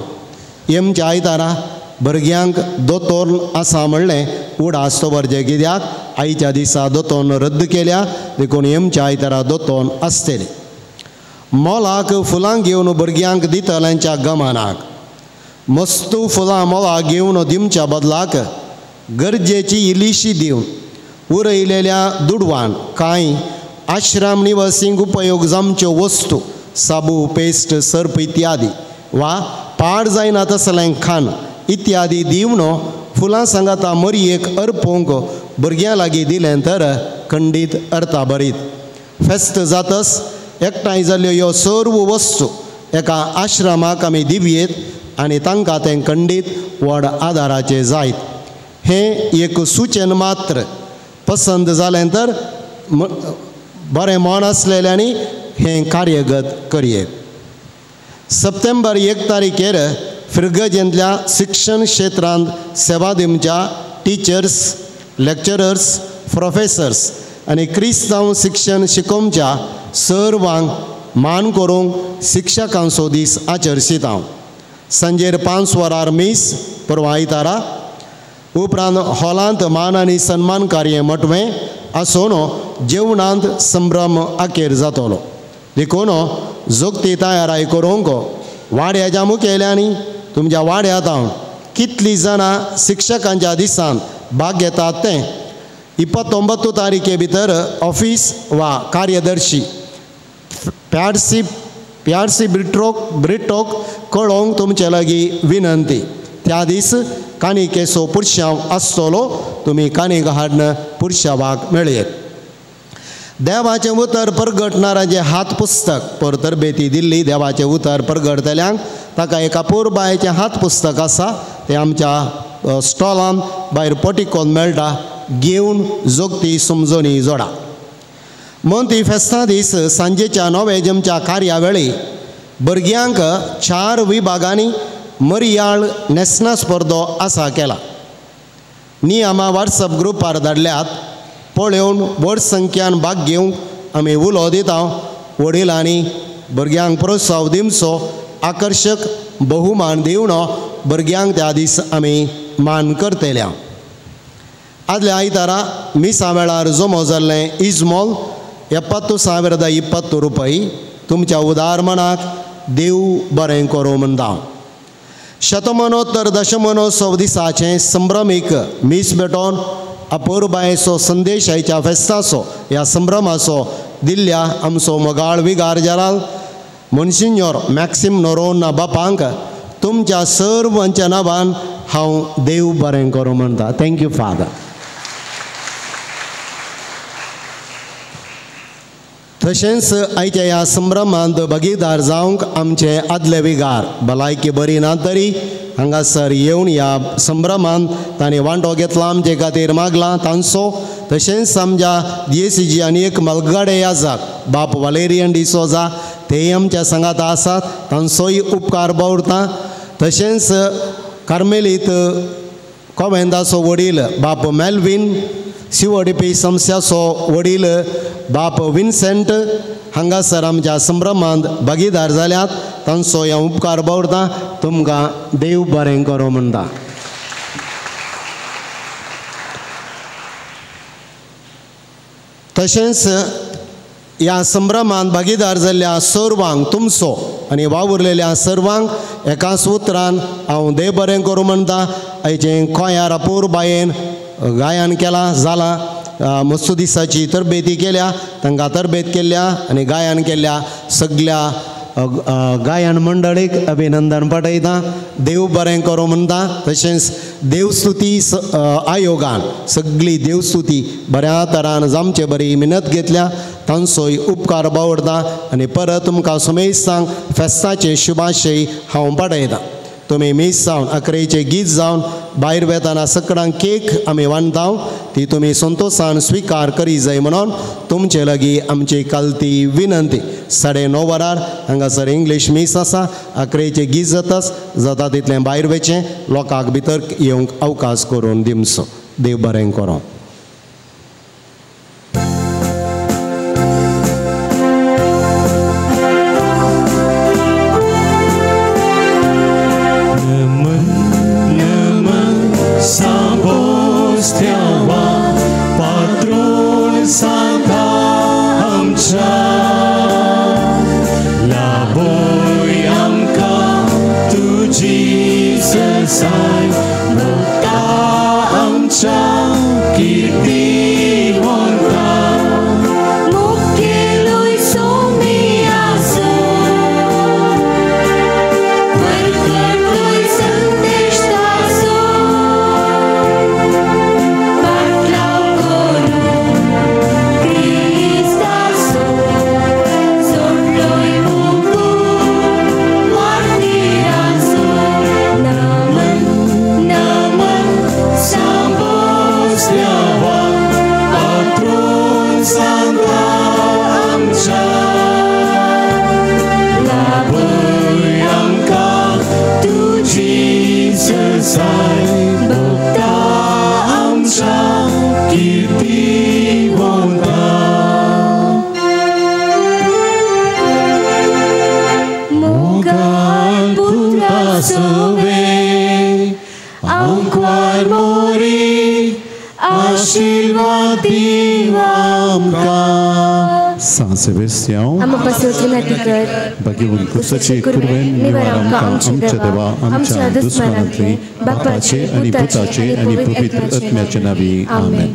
येमच्या आयतारा भुरग्यांक दोतोर आसा म्हणलें उडास दवरचें, कित्याक आयच्या दिसा दोतोन रद्द केल्या देखून येमच्या आयतारा दोतोन आसतलें. मोलाक फुलां घेवन भुरग्यांक दितल्यांच्या गमनाक मस्तू फुलां मोलाक घेवन दिवच्या बदलाक गरजेची इल्लीशी दिवन उरयलेल्या दुडवान कांय आश्रम निवासींक उपयोग जावच्यो वस्तू साबू, पेस्ट, सर्प इत्यादी वा पाड जायना तसलें खाण इत्यादी दिवन फुलां सांगाता मरयेक अर्पूंक भुरग्यां लागीं दिलें तर खंडीत अर्थाभरीत. फेस्त जातस एकठांय जाल्ल्यो ह्यो सर्व वस्तू एका आश्रमाक आमी दिवयेत आनी तांकां तें खंडीत व्हड आदाराचें जायत. हें एक सुचन मात्र. पसंत जालें तर बरें मन आसलेल्यांनी हें कार्यगत करयेत. सप्टेंबर 1 तारखेर फिरगजेंतल्या शिक्षण क्षेत्रांत सेवा दिवच्या टिचर्स, लेक्चरर्स, प्रोफेसर्स आनी क्रिस्तांव शिक्षण शिकोवच्या सर्वांक मान करूंक शिक्षकांचो दीस आचरशीत हांव. सांजेर 5 वरार मीस परवां आयतारा उपरांत हॉलांत मान आनी सन्मान कार्य मटवें आसून जेवणांत संभ्रम अखेर जातलो. देखून जोगती तयाराय करूंक वाड्याच्या मुखेल्यांनी तुमच्या वाड्यांत हांव कितलीं जाणां शिक्षकांच्या दिसान भाग घेतात तें 29 तारीखे भितर ऑफिस वा कार्यदर्शी प्यारसी ब्रिटोक कळोवंक तुमचे लागीं विनंती. त्या दीस कानिकेचो पुरशांव आसतलो, तुमी कानिक हाडून पुरशांवाक मेळयत. देवाचें उतर परगटणारांचें हात पुस्तक पर तरबेती दिल्ली देवाचें उतर परगटतल्यांक ताका एका पोरबायेचें हात पुस्तक आसा, तें आमच्या स्टॉलान भायर पोटिकोन मेळटा, घेवन जोगती समजणी जोडा. मोंती फेस्ता दीस सांजेच्या 9 जमच्या कार्यावेळी भुरग्यांक 4 विभागांनी मरियाळ न्हेसणा स्पर्धो आसा केला. नियमां व्हॉट्सअप ग्रुपार धाडल्यात, पळोवन व्हड संख्यान भाग घेवंक आमी उलो दिता. वडिलांनी भुरग्यांक प्रोत्साहन दिवचो, आकर्शक बहुमान दिवन भुरग्यांक त्या दीस आमी मान करतले. आदल्या आयतारा मिसा वेळार जमो जाल्लें इजमोल 70,020 रुपये तुमच्या उदार मनाक देव बरें करूं म्हणटा. शतमानोत्तर दशमानोत्सव दिसाचें संभ्रमीक मीस भेटोवन अपुरबायेचो संदेश आयच्या फेस्ताचो ह्या संभ्रमाचो दिल्ल्या आमचो मोगाळ विगार जालाल मोन्सिन्योर मॅक्सिम नोरोन्हा बापांक तुमच्या सर्वांच्या नांवान हांव देव बरें करूं म्हणटा. Thank you father. तशेंच आयच्या ह्या संभ्रमांत भागीदार जावंक आमचे आदले विगार भलायकी बरी ना तरी हांगासर येवन ह्या संभ्रमांत तांणी वांटो घेतला, आमचे खातीर मागला तांचो. तशेंच आमच्या DACG आनी एक मलगाडे याजाक बाप वालेरियन डिसोजा तेय आमच्या सांगाता आसात, तांचोय उपकार बावरता. तशेंच कार्मेलीत कोवेंदाचो वडील बाप मेल्वीन, CODP संस्थाचो वडील बाप विन्सेंट हांगासर आमच्या संभ्रमांत भागीदार जाल्यात, तांचो ह्या उपकार बावरता. तुमकां देव बरें करूं म्हणटा. तशेंच ह्या संभ्रमांत भागीदार जाल्ल्या सर्वांक तुमचो आनी वावुरलेल्या सर्वांक एकाच उतरान हांव देव बरें करूं म्हणटा. आयचें खोयार अपुरबायेन गायन केलां जालां, मस्तू दिसाची तरबेती केल्या, तांकां तरबेत केल्या आनी गायन केल्ल्या सगल्या गायन मंडळीक अभिनंदन पाठयता. देव बरें करूं म्हणटा. तशेंच देवस्तुती आयोगान सगळी देवस्तुती बऱ्या तरान जामचे बरी मिनत घेतल्या, तांचोय उपकार बावडता. आनी परत तुमकां सुमेस्तांक फेस्ताचे शुभाशय हांव पाठयता. तुमी मीस जावन 11 गीत जावन भायर वेताना सकडांक केक आमी वांटता, ती तुमी संतोशान स्विकार करी जाय म्हणून तुमचे लागीं आमची कालती विनंती. 9:30 वरार हांगासर इंग्लीश मीस आसा, 11 गीत जाताच जाता तितलें भायर वचचें, लोकांक भितर येवंक अवकाश करून दिवचो. देव बरें करूं. आमच्या देवा आमच्या दुस्मनांतली बापाचे आनी पुताचे आनी पवित्र आत्म्याचे नांवी आमेन.